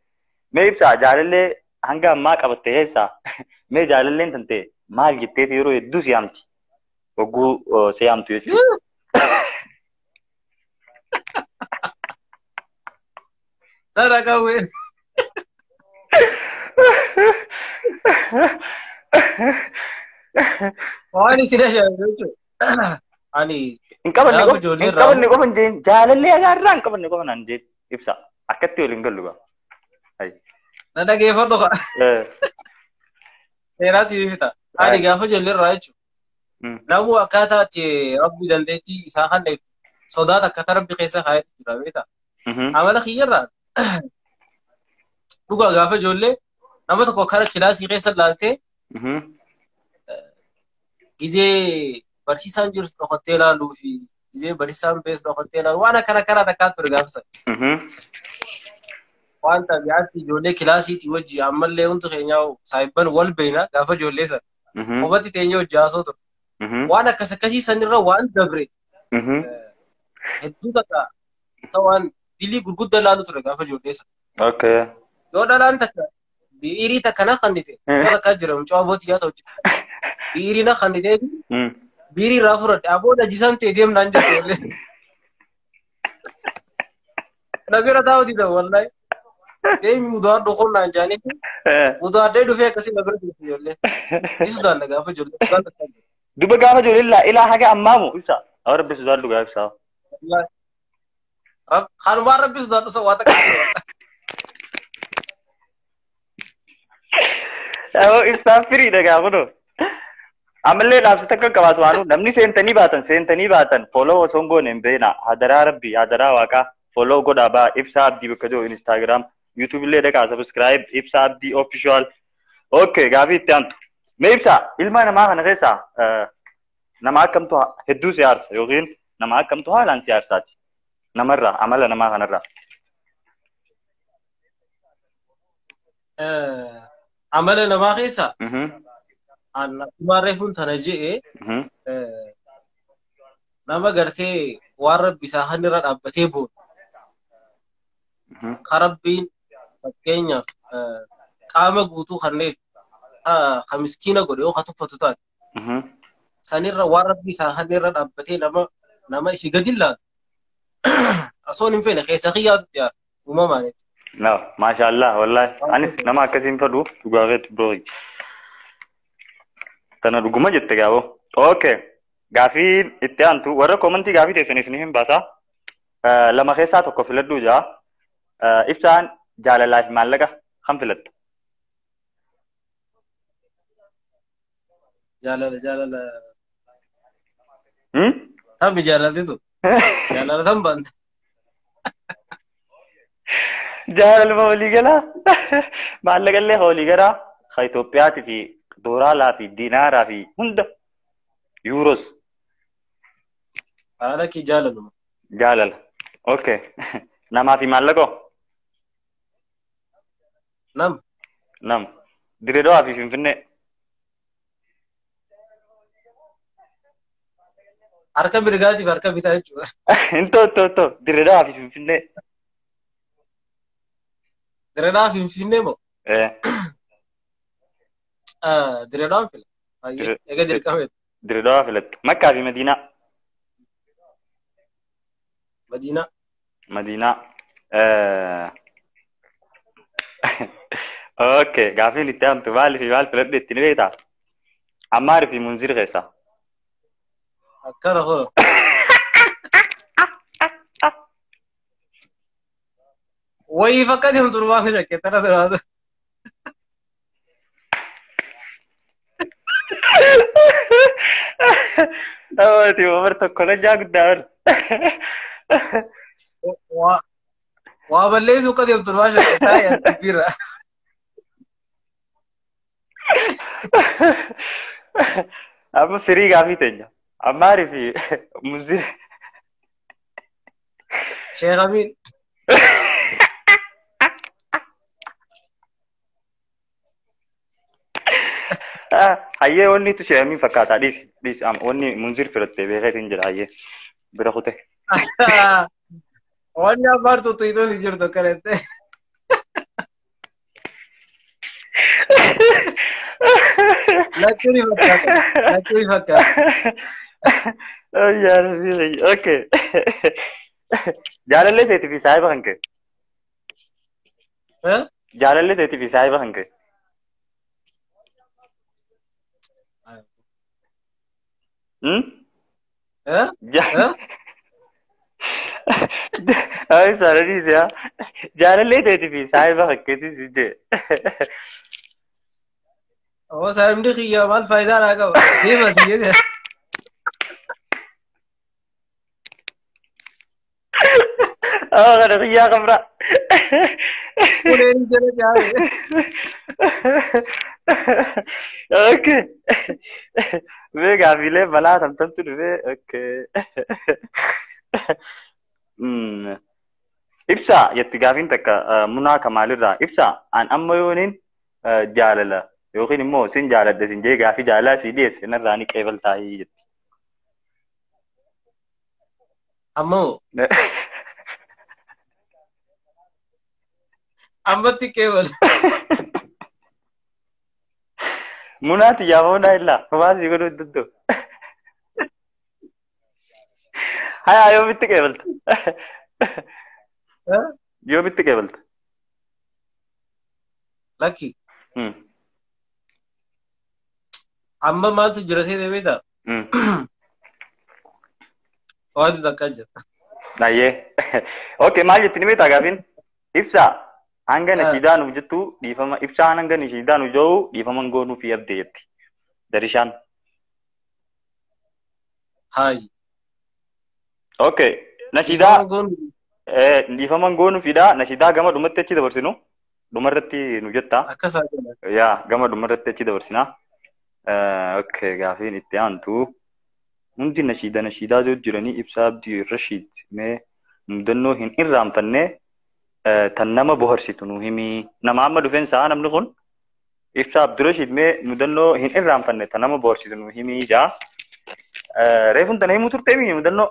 Mee ibsaa jaalallee hanga ammaa qabatte keessaa mee jaalalleen tan ta'e maal jetteeti yeroo hedduu si yaamti? Hogguu si yaamtu jechuudha. Tara qawwee. Waan isin ajaa'ibu jechuudha. Ani Hin qabanne qofa hin qabanne qofa hin jeen jaalallee agaarraa hin qabanne qofa naan jeen ibsa akkatti waliin gallu gaa. Na dhageeffadhu kaa. Seenaa siif fita. Ani gaafa ijoollee irraa jechuudha. Namuu akkaataa itti rabbi dandeettii isaa kan sodaa takka rabbi keessa kaa'etu jira beektaa. Amala kiyyarraa dhugaa gaafa ijoollee nama tokko kara kilaasii keessa ilaaltee gizee barsiisaan jirus dhokattee ilaaluu fi gizee barsiisaan bees dhokattee ilaalu waan akkana karaa takkaa ture gaafa sana. Waan xabiyaatti ijoollee kilaasiitii wajji ammallee hundi keenya saayibban wal beekna gaafa ijoollee sana. Qubatti teenyee hojii haasoo ture. Waan akkas akkasii sanirra waan dabre hedduu takka waan dilii gurguddaa ilaalu ture gaafa ijoollee sana. Yoo dhalaan takka biirii takka na kannite takka jira mucaa abbootii yaa ta'u biirii na kannite biirii irraa fudhadhe aboo dhajisan ta'e deemnaan jette illee. Na bira taa'u dida wallahi. Deemi udaadhu qonnaan jaaniiti. Udaadhee dhufee akkasii na bira turte ijoollee. Ni sodaanna gaafa ijoollee. Duba gaafa ijoollee ilaa haga ammaamu ibsa. Awwa rabbi sodaadhu gaafa ibsaa. Kanumaan rabbi sodaadhu sa waa takka. Awwa ibsaan firiidha gaafa kunoo. Ammallee dhaabsita akka qabaas waanu namni seentanii baatan follow osoo hin goone hin beekna. Hadaraa rabbi hadaraa waaqaa follow godhaa baa Ibsaa Abdii bakka jiru Instagram YouTube illee dhaqaa subscribe Ibsaa Abdii official. Okay gaafii itti aantu. Mee Ibsaa ilma namaa kana keessaa nama akkamtu hedduu si aarsa yookiin nama akkamtu haalaan si aarsaati namarraa amala namaa kanarraa. Amala namaa keessaa akkuma reefuun tana je'e nama gartee waan rabbi isaa irra dhaabbatee boonu. Ka rabbiin fakkeenyaaf qaama guutuu kanneen ka miskiina godhe yoo ka tuffatu taate. Sanirra waan rabbi isaa irra dhaabbatee nama ifi gadi ilaalu. Osoon hin feene keessa kiyyaatu dhiyaatu uumamaan jechuudha. No, maashaallah wallahi anis nama akkasiin fedhu dhugaa keetti bro. Tana dhuguma jette gaafo. Okay. Gaafii itti aantu warra koomantii gaafii teessan isiniif hin baasaa. Lama keessaa tokko filadhuu jaa. Ibsaan jaalalaa fi maallaqa kam filatta? Jaalala jaalala. Tammi jaalaltitu. Jaalala tam baante. Jaalaluma walii galaa. Maallaqa illee walii galaa. Ka Itoophiyaatii fi doolaaraa fi diinaaraa fi hunda yuuros. Haala kee jaalaluma. Jaalala. Okay. Namaa fi maallaqoo? Nama. Nama. Dirree Dawaa fi Finfinnee. Harka mirgaatiif harka bitaa jechuudha. Intoo intoo intoo Dirree Dawaa fi Finfinnee. Dirree Dawaa fi Finfinnee moo? Dirree Dawaan fila. Egaa dirqama. Dirree Dawaa filattu. Makkaa fi Madiinaa. Madiinaa. Madiinaa. Okay, gaafiin itti aantu maali fi maal filadhu itti ni beektaa? Ammaarii fi Munzir keessaa. Akkana hoo. Wayii fakkaati hamtuun waan shakkee tana siraata. Ati Umar tokko lajjaa guddaa ol. Waa balleessuu akka deemtu waan shakkee taa'ee dubbiirra. Amma firii gaafii teenya. Ammaarii fi Munzir. Sheekh Amiin. Hayyee wanni tu Sheekh Amiin fakkaata. Dhiisi dhiisi wanni Munzir filattee beekeetiin jira hayyee bira kute. Wanni Ammaar tuttuqituun hin jirtu akkanatti. Lachuun ni fakkaata. Lachuun ni fakkaata. Okay. Jaalallee teetii fi saahiba kan kee. Jaalallee teetii fi saahiba kan kee. Ay, sarariis yaa. Jaalallee teetii fi saahiba kan keetii si jee. Oo saayimni kiyya maal faayidaa naa qaba? Deema si jedhe. Kana kiyyaa qabra. Uleen jala jaare. Okay. Mee gaaffiilee balaa tamtamtu dhufee. Okay. Ibsaa jetti gaafiin takka Munaa Kamaalirraa. Ibsaa an amma yooniin jaalala yookiin immoo sin jaaladha sin jee gaafii jaalalaa sii dhiyeesse narraa ni qeebaltaayii jetti. Ammoo ammatti qeebal. Munaa xiyyaafoo naa illaa homaa sii godhuu hin danda'u. Hayaa yoomitti qeebalta? Yoomitti qeebalta? Lakki. Amma maaltu jira seetee beektaa? Waanti takka jira. Ayyee. Okay, maal jetti ni beektaa gaafiin? Ibsaa hanga nashiidaa nuuf jettu dhiifama ibsaan hanga nashiidaa nuuf jiru dhiifama goonuu fi abdee jetti. Darishaan. Hayi. Okay, nashiidaa dhiifama goonuu fiidha nashiidaa gama dhumatti achi dabarsinu dhumarratti nu jetta. Akkasaa jira. Yaa gama dhumarratti achi dabarsina. Okay, gaafiin itti aantu hundi nashiida nashiidaa jiru jiranii Ibsaa Abdii Rashiid mee mudannoo hin irraanfanne tan nama bohaarsitu nu himi. Nama amma dhufeen sa'a namni kun Ibsaa Abdii Rashiid mee mudannoo hin irraanfanne tan nama bohaarsitu nu himi jaa. Reefuun tana himuu turte mii mudannoo?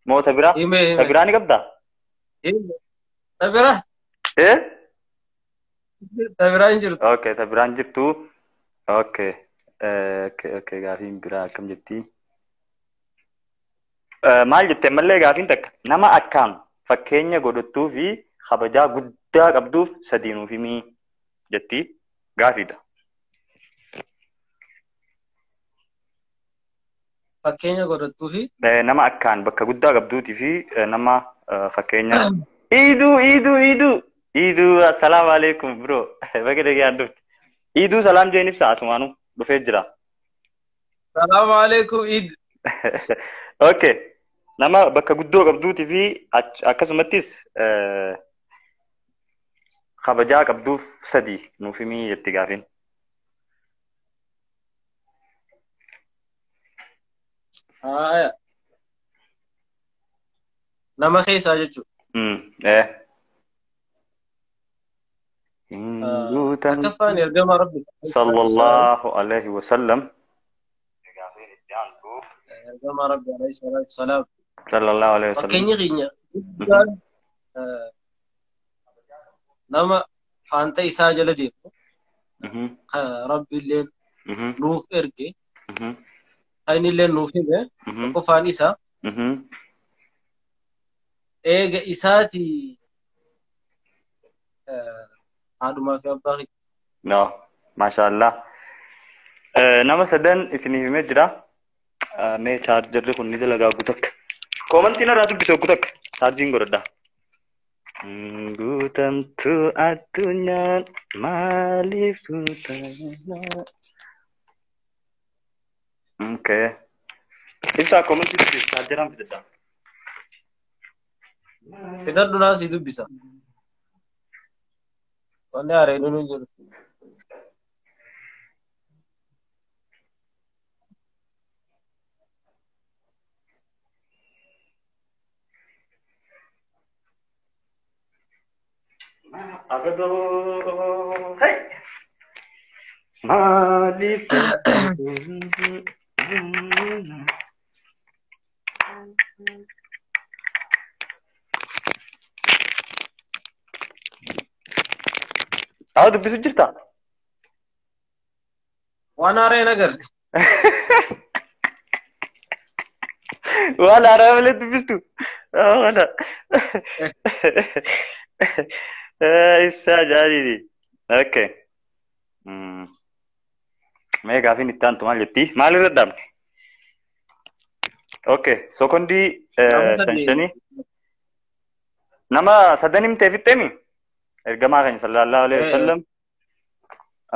Moo ta biraa? Ta biraa ni qabdaa? Ta biraa? Ta biraa hin jirtu. Okay, ta biraa hin jirtu. Okay. Okay, okay, gaafiin biraa akkam jetti? Maal jette ammallee gaafiin takka nama akkaan fakkeenya godhattuu fi kabajaa guddaa qabduuf sadii nuuf himii jetti gaafiidha. Fakkeenya godhattuu fi? Nama akkaan bakka guddaa qabduutii fi nama fakkeenya. Iiduu, iiduu, iiduu! Iiduu, assalaamu alaikum bro. Baga dhagaan dhufte. Iiduu salaam jeen ibsa asumaanuu dhufee jira. Salaamu alaikum Iid. Okay. Nama bakka guddoo qabduutii fi akkasumattis kabajaa qabduuf sadii nuuf himii jetti gaafiin. Haaya. Nama keessaa jechuudha. Takkaffaan ergama Rabbi. Sallallahu alaihi wa sallam. Ergama Rabbi alayhi salaatu salaam. Sallallahu alaihi wa sallam. Fakkeenyi keenya guddaan nama faanta isaa jala deemu Rabbi illee nuuf erge inni illee nuuf hime qofaan isaa eega isaati haadhumaa fi abbaa keenya. No, maashaallah. Nama sadan isiniif himee jira. Mee chaarjarri kun ni dalagaa guutakka. Koomantiin irraa dubbisu guutakka. Chaarjiin godhadha. Guutamtu addunyaan maaliif guutamna? Okay. Ibsaa koomantii dubbisu chaarjaraan fidadha. Fidadhu naa si dubbisa. Wanni haareen nu jiru. Agadoo. Hey! Maaliif? Haa dubbisu jirta? Waan haaraa hin agarre. Waan haaraa malee dubbistu. Kana. Ibsaa jaaliidhi. Okay. Mee gaafiin itti aantu maal jetti? Maal irra dhaabne? Okay. Sekondii shan. Nama sadan himtee fixxeemi? Ergamaa keenya sallallahu alaihi wasallam.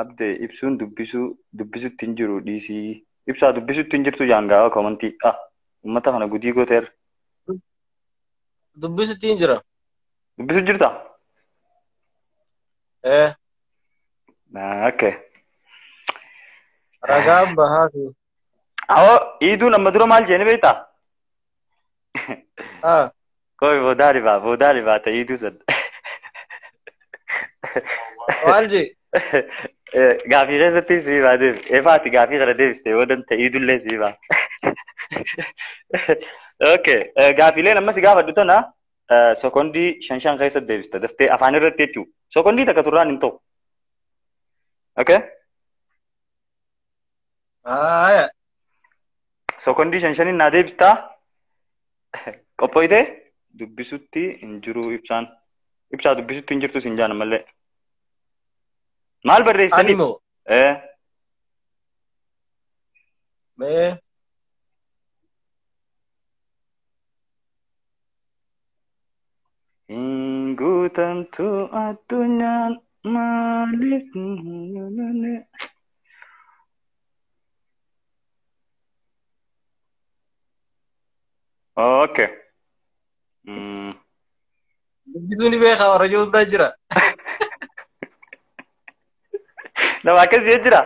Abdee ibsuun dubbisutti hin jiru dhiisii. Ibsaa dubbisutti hin jirtu jaangaa komantii. Ah, uummata kana gudii gooteera. Dubbisutti hin jira. Dubbisu jirta? Eh. Okay. Ragaan bahaa fi. Awoo iiduun amma dura maal jeeni beektaa? Ah. Koi boodaa ribaa ta'e iiduu san. Maal jee? Gaafii keessatti sii baa deebi. Eefaati gaafii kana deebiste yoo danda'e iidullee sii baa. Okay. Gaafiileen amma si gaafadhu tana sekondii 5 keessatti deebista. Daftee afaan irratti jechuudha. Sekondii takka turraan hin ta'u. Okay? Aya. Sekondii 5 naa deebistaa. Qophooyitee dubbisutti hin jiru ibsaan. Ibsaa dubbisutti hin jirtu siin jaan ammallee. Maal barreessitanii? Ani moo? Mee. Hin guutamtu addunyaan maaliif? Okay. Dubbisuu ni beekaa warra ijoollee jira. Nama akkasii jira.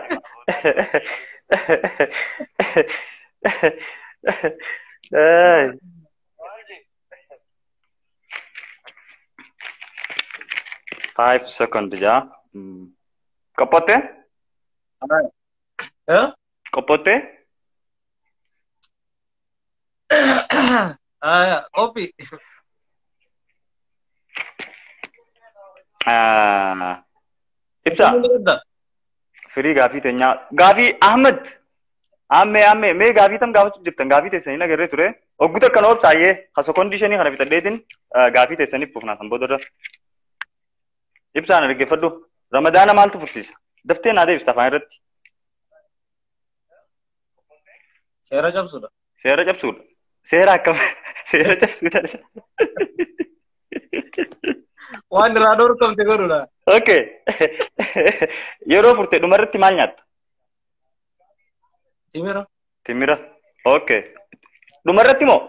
Five second jaa. Qophotte? Qophotte? Qophii. Ibsa. Firii gaafii teenyaa. Gaafii Ahmed. Ammee mee gaafii tam gaafachuu jirtan gaafii teessanii agarree ture. Oggu takka na obsaayyee ha sekondii 5 kana fixadheetiin gaafii teessaniif fufnaa san boodarra. Ibsaan dhaggeeffadhu. Ramadaana maaltu fursiisa? Daftee naa deebista afaan irratti. Seera cabsuudha. Seera cabsuudha. Seera akkam? Seera cabsuudha. Waan irraa dhorkamte godhuudha. Okay. Yeroo furte dhumarratti maal nyaatta? Timira. Timira. Okay. Dhumarratti moo?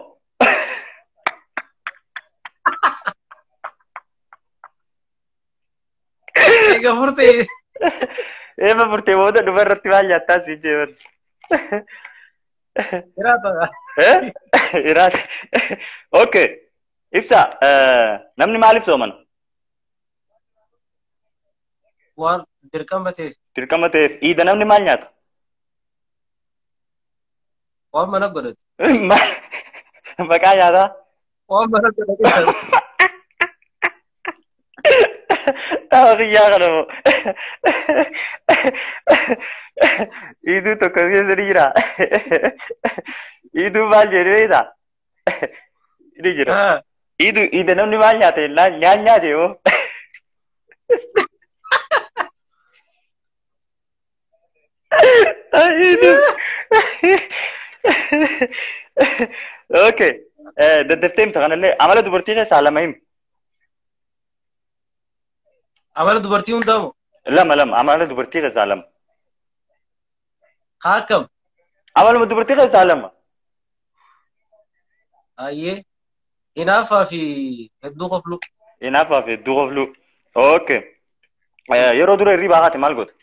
Eega furtee. Eeba furtee booda dhumarratti maal nyaattaa siin jeeban? Iraata. Iraata. Okay. Ibsa namni maaliif soomana? Waan dirqama ta'eef. Dirqama ta'eef. Iida namni maal nyaata? Waan mana godhate. Maqaa nyaataa? Waan mana godhate. Tawa kiyyaa kana moo? Iiduu tokko keessa ni jira. Iiduu maal jedhu beektaa? Ni jira. Iiduu iida namni maal nyaata jennaan nyaan nyaate yoo. Iiduu. Okay. Daddaftee himta kanallee amala dubartii keessaa lama himi. Amala dubartii hundaa moo? Lama amala dubartii keessaa lama. Haa akkam? Amaluma dubartii keessaa lama. Ayyee. Hinaaffaa fi hedduu qoflu. Hinaaffaa fi hedduu qoflu. Okay. Yeroo dura hirribaa haati maal goota?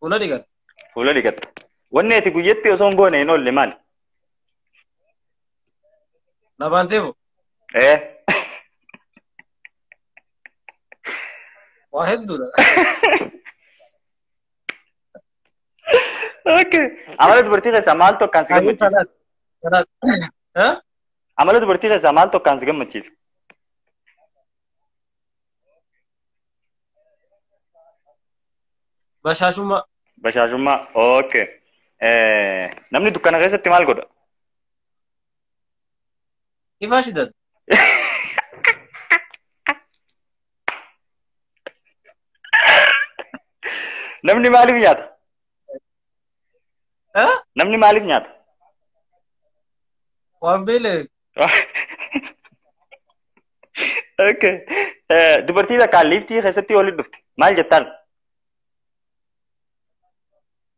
Fuula dhiqatta. Fuula dhiqatta. Wanni ati guyyatti osoo hin goone hin oolle maali? Lamaan teemu? Waa hedduudha. Okay. Amala dubartii keessaa maaltu akkaan si gammachiisa? Amala dubartii keessaa maaltu akkaan si gammachiisa? Bashaashummaa. Bashaashummaa. Okay. Namni dukkana keessatti maal godha? Ifaa shidata. Namni maaliif nyaata? Namni maaliif nyaata? Waan beela'eef. Okay. Dubartii takkaan liiftii keessatti walitti dhufte maal jettaan?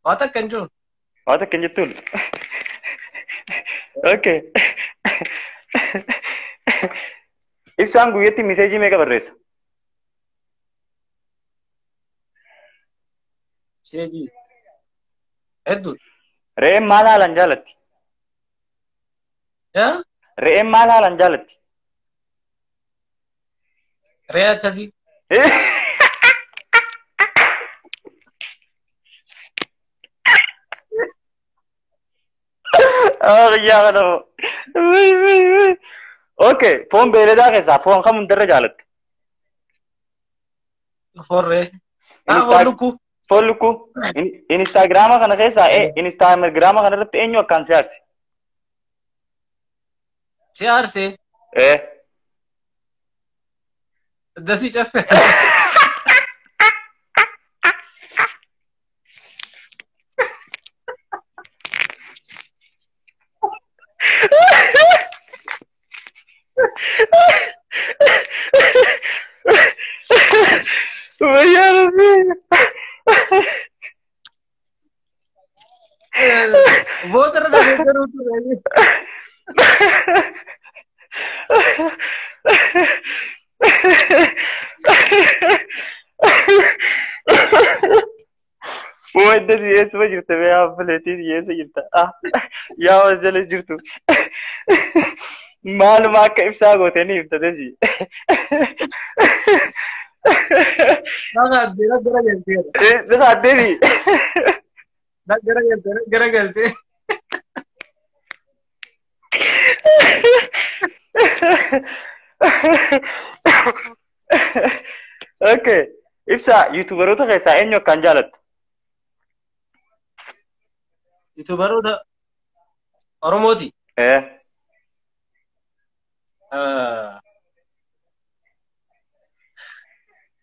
Waa takka hin jiru. Waa takka hin jettuun. Okay. Ibsaan guyyatti miseejii meeqa barreessa? Miseejii hedduu. Re'een maal haalaan jaalatti? Re'een maal haalaan jaalatti? Re'ee akkasii. Yaa kana. Okay, foon beeyladaa keessaa foon kam hundarra jaalatta? Foon re'ee. Foon lukkuu. Foon lukkuu. Instaagiraama kana keessaa Instaagiraama kana irratti eenyu akkaan si aarse? Si aarse? Dasii caffee. Eessuma jirta bee abboleettiin eessa jirta? Yaa as jala jirtu. Maaluma akka ibsaa gootee ni himta desi. Si kaaddeeni. Gara galtee. Okay. Ibsaa yuutuubaroota keessaa eenyu akkaan jaalattu? Yuutuubaroota Oromooti.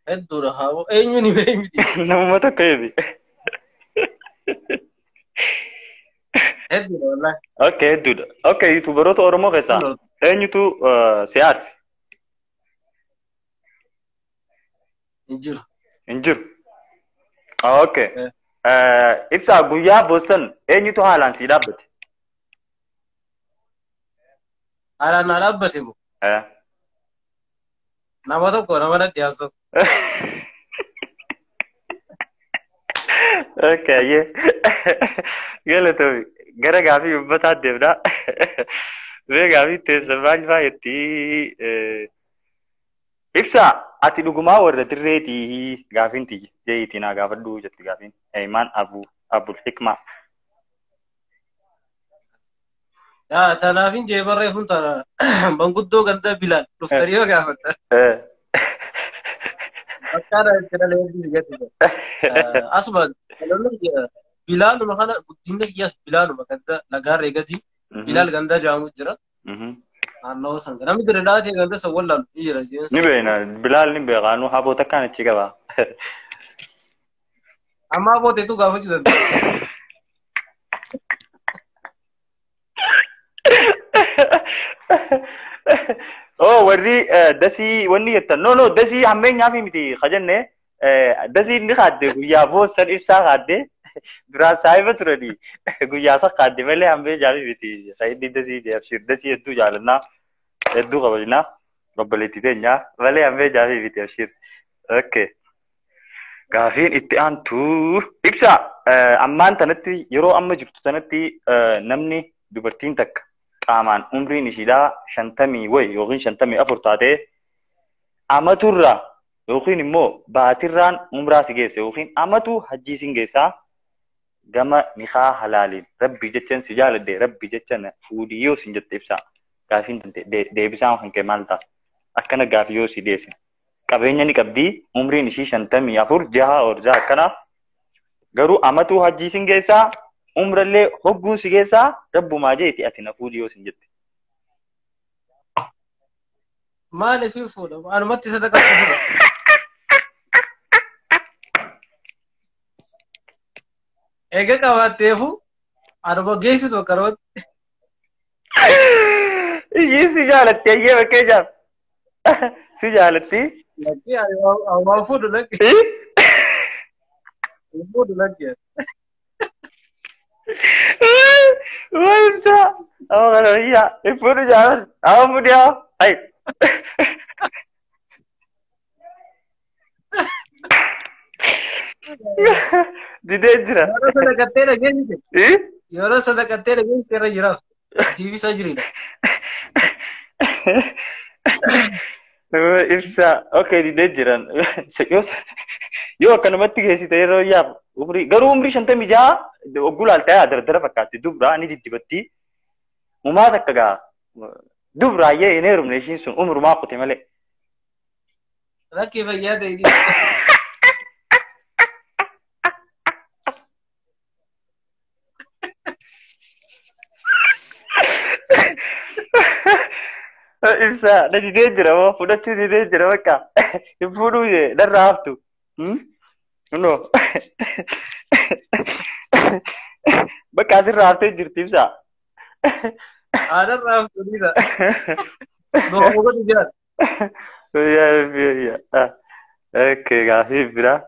Hedduudha haa eenyuun himee miti. Namuma tokko himi. Hedduudha wallaahi. Okay hedduudha. Okay yuutuubaroota Oromoo keessaa eenyutu si aarse? Hin jiru. Hin jiru. Okay. Ibsaa guyyaa boossan eenyutu haalaan sii dhaabbate? Haalaan naa dhaabbate moo? Nama tokko nama na dhiyaatu. Okay, galatoomi. Gara gaafii uummataa deemnaa. Mee gaafii teessa maal fa'aa Ibsaa ati dhugumaa warra dirreetii gaafiin tiyya jeeyitii naa gaafadhu jetti gaafiin. Eeyimaan Abul Hikmaa. Yaa tanaafin jee barreeffamu tana manguddoo ganda Bilaal dhuftanii yoo gaafadha. Bakkaadha itti dhalee gadi. Asuma Bilaaluma kana guddinni kiyyaas Bilaaluma ganda lagaarree gadi Bilaal ganda jaamu jira. Naannoo san namni dirree dhaatee ganda san wallaalu ni jira. Ni beekna Bilaal ni beeka nu haboota akkaan achi qaba. Amma abooteetu gaafachuu danda'a. Oh warri dasii wanni jettan no no dasii hammeenyaaf miti kajenne dasii inni kaadde guyyaa boossan ibsaa kaadde duraan saahiba turanii guyyaa isa kaadde malee hammeenyaaf miti inni dasii abshir dasii hedduu jaalannaa hedduu kabajnaa obboleettii teenyaa malee hammeenyaaf miti abshir. Okay. Gaafiin itti aantu ibsa ammaan tanatti yeroo amma jirtu tanatti namni dubartiin takka qaamaan umriin ishiidhaa 50 wayi yookiin 54 taatee amaturraa yookiin immoo baatirraan umraa si geesse yookiin amatu hajjii sin geessaa gama nikaa halaaliin rabbi jechan si jaaladhe rabbi jechan fuudhii yoo sin jette ibsaa gaafiin deebisaan kan kee maal ta'a akkana gaafii yoo si deesse qabeenya ni qabdii umriin ishii 54 jaha or jaha akkana garuu amatu hajjii sin geessaa umrallee hogguun si geessaa rabbumaa jeeti ati na fuudhii yoo sin jette. Maaliif fuudha? Anumatti sadaqa fuudha. Eega qabaatteefu anuma geessitu akkanumatti. Ishii si jaalatti ayyee bakkee jaaf. Si jaalatti. Lakkii waan fuudhu lakki. Fuudhu lakki. Waa ibsaa. Awa kana wayyaa. Iffuudhu jaalan. Awa mudhiyaa. Hai. Didee jira. Yeroo sadaqattee dhageessite. Eh? Yeroo sadaqattee dhageessite irra jiraaf. Siif isa jiriidha. Ibsaa. Okay, didee jiran. Yoo akkanumatti geessite yeroo yaaf umrii garuu umrii 56 ogguu laaltee dardara fakkaatti dubraa ni diddibatti. Mumaa takka gaa dubraayyee hin heerumne ishiin sun umurumaa qute malee. Rakkii fayyaa ta'e. Ibsaa na didee jira moo fudhachuu didee jira bakka hin fuudhuu jee narraa haftu. No. Bakka asirraa haftee jirti ibsaa. Haadharraa haftu dhiisa. Doofoo godhu jiraata. Yaa. Okay, gaafii biraa.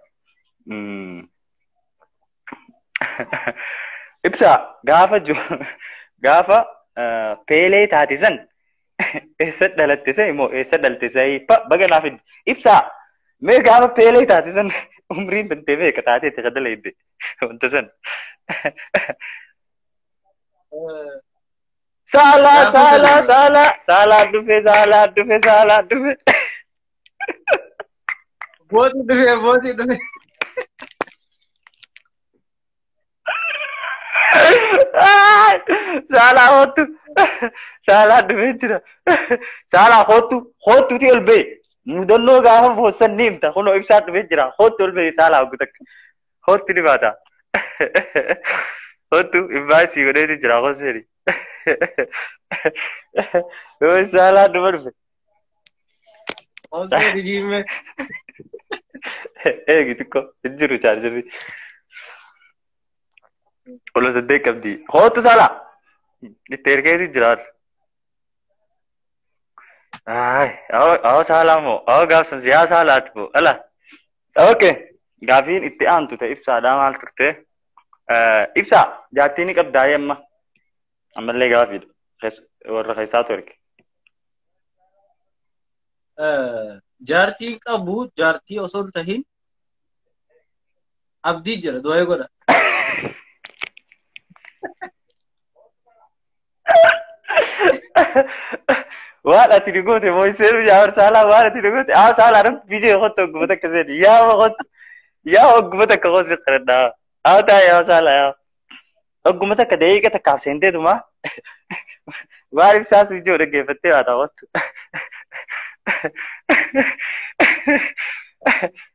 Ibsaa gaafa gaafa peelee taate san eessa dhalatte san immoo eessa dhalte san baga naaf ibsaa mee gaafa peelee taate san umriin tantee meeqa taatee itti qadala wanta san. Saalaa saalaa saalaa saalaa dhufe saalaa dhufe saalaa dhufe. Bootii dhufe bootii dhufe. Saalaa hoottu saalaa dhufee jira. Saalaa hoottu hoottuuti ol ba'e. Mudannoo gaafa boossan ni himta. Kunoo ibsaa dhufee jira. Hoottu ol ba'e saalaa hoggu takka. Hoottu ni baata. Hoottu imbaasii godheeti jira hoseeni. Saalaa dhuma dhufe. Hoseeni diimee. Eegi xiqqoo hin jiru chaarjarri. Ol saddeet qabdi. Hoottu saalaa. Itti ergeeti jira. Ay, awa saalaa moo awa gaafsan yaa saalaati moo ala. Okay. Gaafiin itti aantu ta'e ibsaadhaa maal turte? Ibsaa jaartii ni qabdaa amma. Ammallee gaafiidha. Warra keessaatu erge. Jaartii qabu jaartii osoo hin tahin abdii jira du'aa godha. Waan ati ni goote moo'iseeru yaa saalaa waan ati ni goote haa saalaa nam bijee qottu ogguma takka seeni yaa qottu yaa ogguma takka qosi qaradhaa haa taa yaa saalaa yaa ogguma takka daqiiqa takkaaf seenteetuma waan ibsaa si ijoo dhaggeeffattee waa taa qottu.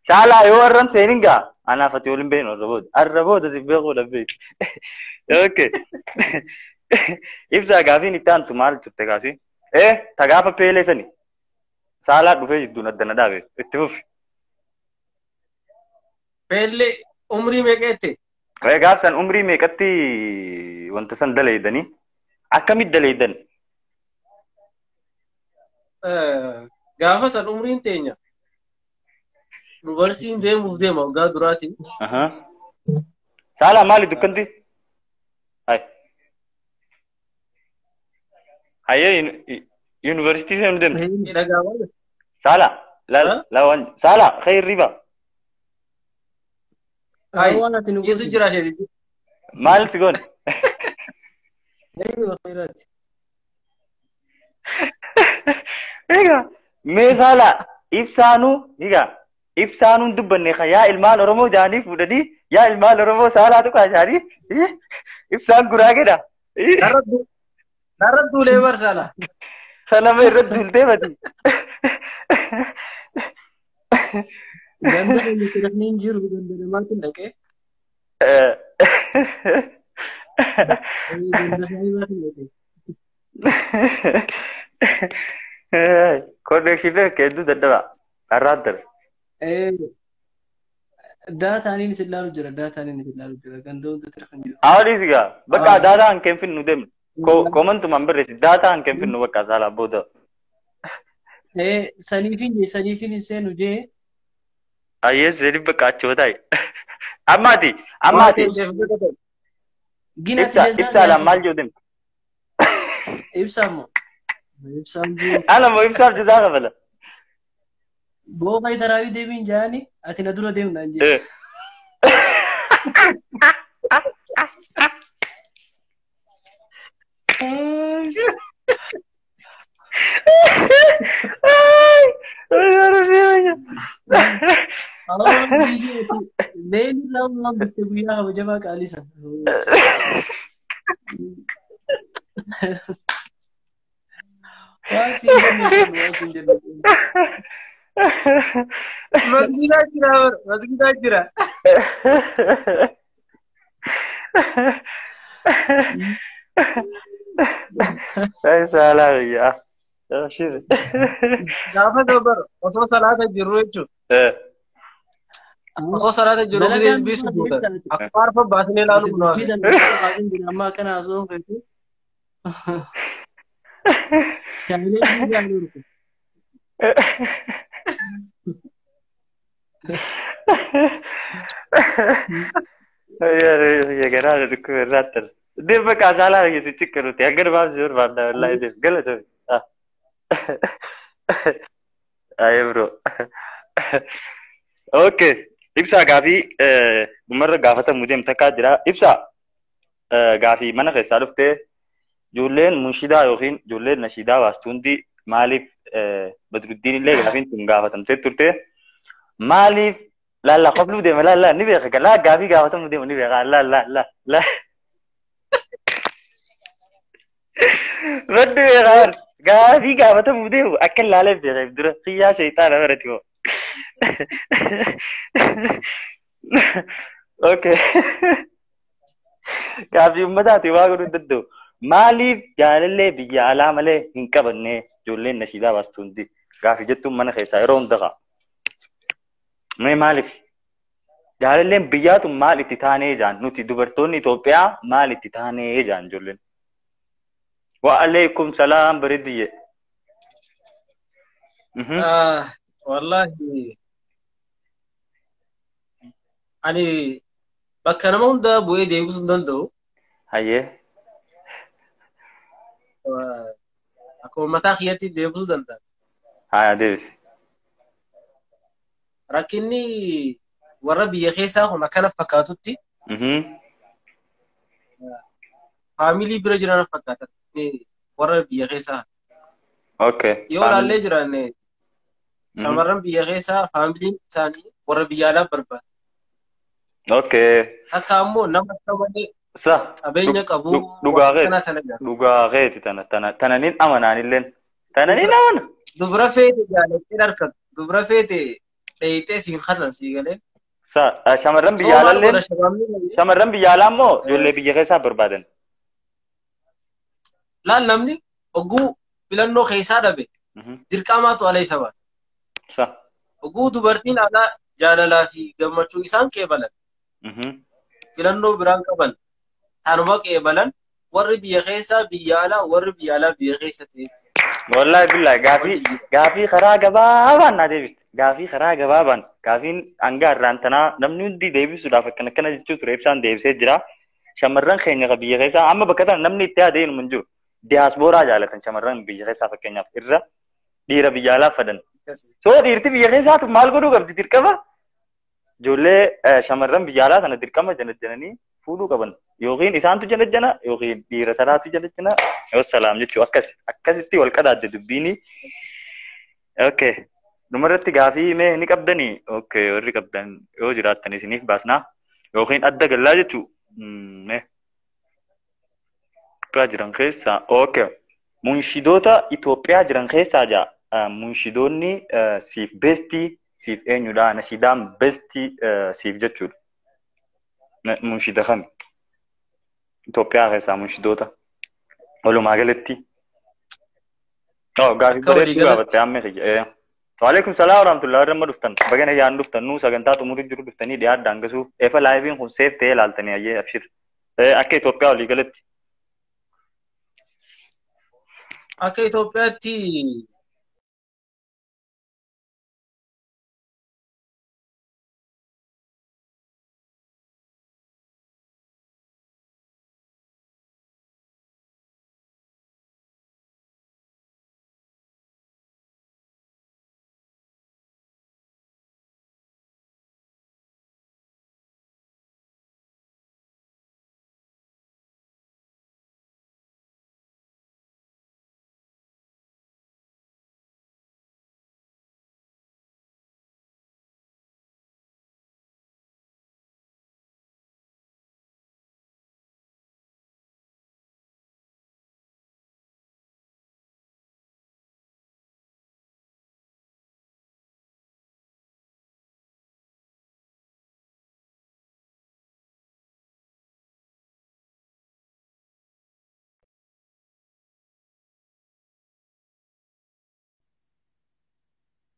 Saalaa yoo warran seenin gaa anaaf ati waliin beeknu arra booda arra booda si beekuu dhabbeeti. Okay. Ibsaa gaafiin itti aantu maal turte gaafii? Ta gaafa peelee sani saalaa dhufee jidduun addana dhaabe itti fufi. Peellee umrii meeqa jette? Gaaf san umrii meeqatti wanta san dalaydanii? Akkamitti dalaydan? Gaafa san umriin teenya yuunivarsiitiin deemuuf deema waggaa duraatiin. Saalaa maali dukkanti? Hayyee yuunivarsiitii seenuu deemte. Saalaa la waan saalaa khayr riba. Yesu jira isheeti. Maal si goone? Egaa mee saalaa ibsaanuu egaa ibsaanuun dubbanne yaa ilmaan Oromoo jaanii fuudhanii yaa ilmaan Oromoo saalaa tuqaa jaanii ibsaan guraageedha. Narra duulee barsaala. Sanama irratti duultee bati. Ganda inni hin jiru ganda namaatiin dhaqee. Ganda saayibaatiin dhaqee. Konnekshinii akka hedduu dadhabaa. Har'aan tana. Daataaniin isin ilaalu jira daataaniin isin ilaalu jira ganda hundatti kan jiru. Awwaadis egaa bakka daataa hin kenfinu deemne. Komantumaan barreessi daataa hin kenfinu bakka saalaa booda. Saniifin hin seenu jee. Ayyee saniif bakka achoo taa'e. Ammaati ammaati. Gin ati Ibsa jazaa ibsaadhaan siyaa maal jedhu deemta? Ibsaa immoo. Ibsaan boo. Ana moo ibsaaf jazaa kafala? Boo fayi taraawii deebiin jaani ati na dura deemnaan jee. Leelli lama bitte guyyaa kabajamaa qaalii sana. Waan siin jenne sun waan siin jenne. Masgiidaa jira masgiidaa jira. Saalaa biyyaa. Abshir. Gaafa gabar osoo salaata jirru jechuudha. Osoo salaata jirru Dalagaan gisee bisu dura guutan. beektaati. Akka arfa baasnee ilaaluuf nu hafe. Dubbii danda'aa baaseen jira amma akkana haasa'uun feetu. Shaayilee biyyaa ni urku. Garaa dhukkube irraa Deem bakka saalaa biyya si cikkiruti. Hanga dhumaaf si barbaadna wallaahi deem galatoomi. Ayee bro. Okay. Ibsaa gaafii dhumarra gaafatamuu deemu takkaa jira. Ibsaa gaafii mana keessaa dhuftee ijoolleen munshidaa yookiin ijoolleen nashiidaa baastu hundi maaliif Badruddiin illee gaafiin tun gaafatamtee turte maaliif laallaa qobluu deema laallaa ni beeka laa gaafii gaafatamuu deema ni beeka laa laa laa laa Baddu beeka gaafii gaafatamuu deemu akka laalee beeka dura xiyyaa shayxaana barati hoo. Okay. Gaafii uummataati waa godhuu hin danda'u. Maaliif jaalallee biyya alaa malee hin qabanne ijoolleen nashiidaa baastu hundi gaafii jettuun mana keessaa yeroo hunda ka'a. Mee maaliif? Jaalalleen biyyaatu maal itti taanee jaan nuti dubartoonni Itoophiyaa maal itti taanee jaan ijoolleen. Wa alaikum salaam bareeddiyye. Wallaahi ani bakka nama hundaa bu'ee deebisuu hin danda'u. Hayyee. Akkuma mataa kiyyatti deebisuu danda'a. Haa deebisi. Rakkinni warra biyya keessaa kun akkana fakkaatutti faamilii bira jiran fakkaata. Warra biyya keessaa. Okay. Yoo ilaallee jiran shamarran biyya keessaa faamiliin isaanii warra biyya alaa barbaada. Okay. Akka ammoo nama akka malee Sa. qabeenya qabu Dhugaa keeti. kana tana jira. Dhugaa keeti tana tana tana nin amanaan illeen. Tana nin amana. Dubra feete jaalattee harkatu. Dubra feete dheeyitee siin karran sii galee. Sa shamarran Soo biyya maal alaalleen godha shabaabni malee? shamarran biyya alaa immoo ijoollee biyya keessaa barbaadan. Laal namni oguu filannoo keessaa dhabe dirqamaatu ala isa baata. Sa. Oguu dubartiin alaa jaalalaa fi gammachuu isaan qeebalan filannoo biraan qaban tanuma qeebalan warri biyya keessaa biyya alaa warri biyya alaa biyya keessa ta'e. Wallaahi billaahi gaafii gaafii karaa gabaabaan naa deebiste. Gaafii karaa gabaabaan gaafiin hanga irraan tanaa namni hundi deebisuudhaaf akkana akkana jechuu ture ibsaan deebisee jira. Shamarran keenya kan biyya keessaa amma bakka tana namni itti yaadee hin jiru. Diyaaspooraa jaalatan shamarran biyya keessaa fakkeenyaaf irra dhiira biyya alaa fadan. Soo dhiirti biyya keessaatu maal godhuu qabdi dirqama? Ijoollee shamarran biyya alaa sana dirqama janajjananii fuudhuu qaban. Yookiin isaantu janajjana yookiin dhiira sanaatu janajjana yoo salaam jechuu akkas akkasitti wal qadaadde dubbiini. Okay. Dhumarratti gaafii mee ni qabdanii? Okay warri qabdan yoo jiraattan isiniif baasnaa yookiin adda gallaa jechuu. Mee. Itoophiyaa jiran keessaa okay. Munshidoota Itoophiyaa jiran keessaa jaa munshidoonni siif beestii siif eenyudha nashiidaan beestii siif jechuudha. Munshida kami? Itoophiyaa keessaa munshidoota walumaa galatti. Oh, gaafii Akka bareedduu waliigalatti. gaafatte ammee kiyya. Waalaikum salaam warahmatullahi warra dhuftan. Bagana yaan dhuftan nuu sagantaa xumurii jiru dhuftanii dhiyaadhaan hangasuu. Efa laayiviin kun seef ta'ee ilaaltanii ayyee abshir. Akka Itoophiyaa walii galatti. Akka Itoophiyaatti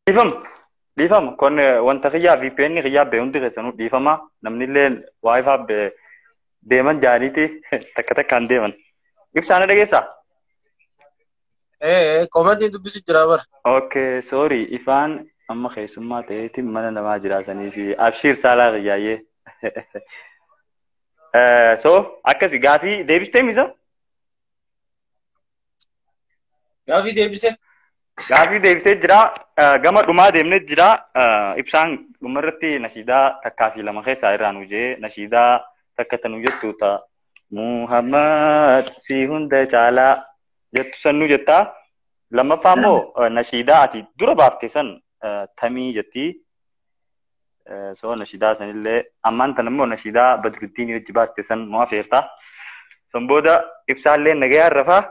Dhiifama. Dhiifama. Kun wanta kiyyaa VPN kiyyaa bee hundi keessanuu dhiifama. Namni illee WiFi deeman jaaniiti takka takkaan deeman. Ibsaa na dhageessaa? Komantiin dubbisu jira bar. Okay, sorry. Ifaan amma keessummaa ta'eetiin mana namaa jiraatanii fi abshiir saalaa kiyyaayyee. So akkasi gaafii deebistee misa? Gaafii deebisee. Gaafii deebisee jira. Gama dhumaa deemnee jira. Ibsaan dhumarratti nashiidaa takkaa fi lama keessaa irraa nu jee nashiidaa takka tanu jettu ta Muhammad si hunda caalaa jettu san nu jettaa. Lammaffaa immoo nashiidaa ati dura baafte san tamii jetti. So nashiidaa sanillee ammaan tan immoo nashiidaa Badruddiin hojii baaste san nu afeerta. San booda ibsaallee nagayaan rafaa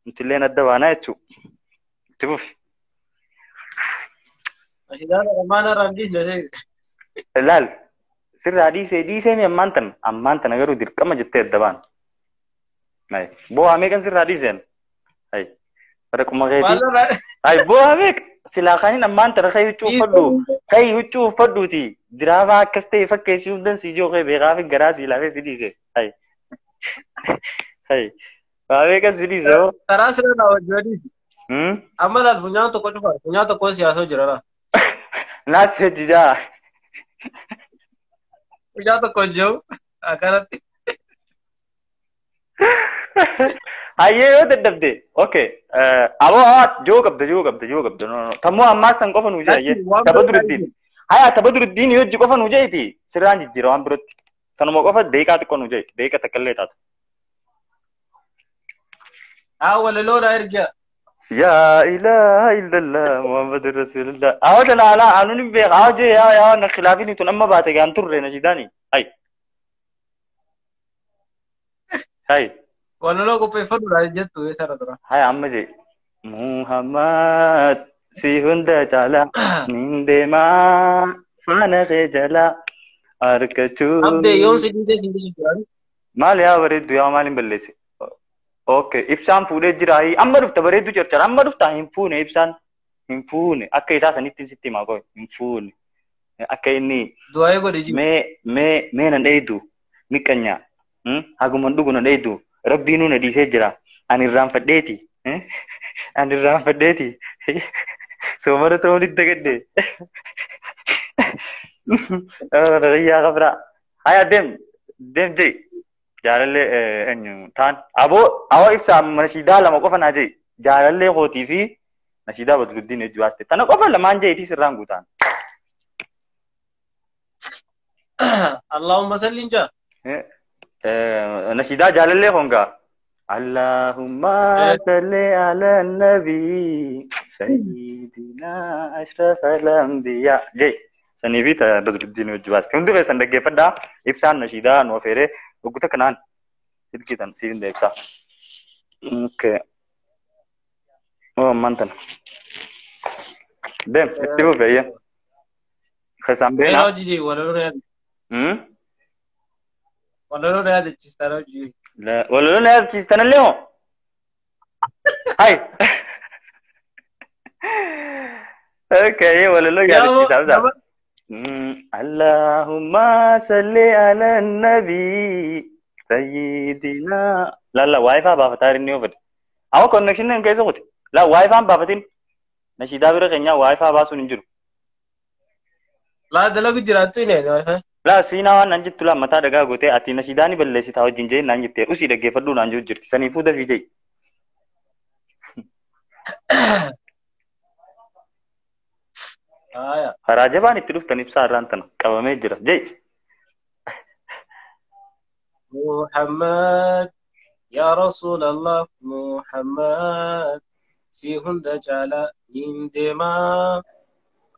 nutillee adda baanaa jechuudha. Itti fufi. Nashiidaa ammaan irraa dhiisne. Laal sirraa dhiisee dhiisee mi ammaan tana garuu dirqama jettee adda baana. Bu'aa meeqan sirraa dhiiseen? Bara keetii. Ay bu'aa meeqa? Silaa kaaniin ammaan tana kai huccuu uffadhu. Kai huccuu uffadhuuti. Diraafaa akkas ta'e fakkeessii hundan si ijoo kee beekaa fi garaa si laafee si dhiise. Ay. Ay. Waa meeqan si dhiise hoo? Karaa sirra naa wajjin dhiise. Amma laal funyaan tokko cufa. Funyaan tokko siyaasoo jira laa. Naas hojjijaa. Funyaan tokko jiru akkanatti. Hayyee yoo dadhabde. Okay. Aboo haa joo qabda joo qabda joo qabda. No no. Tammoo ammaa san qofa nuu jee hayyee. Tapha durittiin. Hayaa tapha durittiin yoo qofa nuu jeeti sirraan jijjiira waan biratti. Tanuma qofa deeqaa xiqqoo nuu jee deeqa takka illee taata. Haa walaloodhaa ergaa. Yaa ilaaha illallah Muhammadu Rasulullah. Awwa dalaalaa anuun hin beeku. Awwa jee yaa yaa na khilaafini tun amma baate gaan turre na shidaani. Hay. Hay. Walaloo qopheeffadhuudhaan jettu eessarra tura. Hay amma jee. Muhammad si hunda caalaa nin deemaa faana kee jalaa argachuu. Abdee yoon si dhiisee si dhiisee jira. Maal yaa bareeddu yaa maal hin balleesse? Okay, ibsaan fuudhee jira. Amma dhufta bareeddu carcara. Amma dhufta hin fuune ibsaan. Hin fuune. Akka isaa sanitti sitti himaa qoy. Hin fuune. Akka inni Du'aa godhe jiru. mee mee mee nan dheeydu miqqanya. Haguman dhugu nan dheeydu. Rabbiinuu na dhiisee jira. Ani irraanfadheeti. Ani irraanfadheeti. Soomara ta'uun itti dagadde. Yaa qabra. Haya deem deem jee. Jaalallee eenyu taan aboo awwa ibsaa nashiidaa lama qofa naa jee jaalallee kootii fi nashiidaa Badruddiin hojii baaste tana qofa lamaan jeetii sirraan guutaan. Allahumma salli jaa. Nashiidaa jaalallee kongaa. Allahumma salli ala nabi sayyidina ashraf al-anbiya jee sanii fi Badruddiin hojii baaste hundi keessan dhaggeeffadhaa ibsaan nashiidaa nu afeeree Oggota kanaan silkiitan siif hin deebisaa. Okay. Oh, ammaan tana. Deem, itti fufi ayya. Keessaan Beelaa beenaa. hojii jee walaloo na yaadachiistan hojii. Walaloo na yaadachiistan illee moo? Hai. Okay, walaloo yaadachiisaa ibsaa. Allahumma salli ala nabi sayyidina. La la wifi baafataa inni yoo fedhe. Awwa connection hin keessa kuti. La wifi baafatin. Nashiidaa bira keenyaa wifi baasuun hin jiru. Laa dalagu jiraattu hin eenyu wifi. La siinaa waan naan jettu la mataa dhagaa gootee ati nashiidaa ni balleessitaa wajjin jee naan jettee usii dhaggeeffadhuu naan jiru jirti. Saniifuu dafii jee. Haaya. Karaa jabaan itti dhuftan ibsaa irraan tana qabamee jira. Jee. Muhammad yaa Rasuulallah Muhammad si hunda caalaa nin deemaa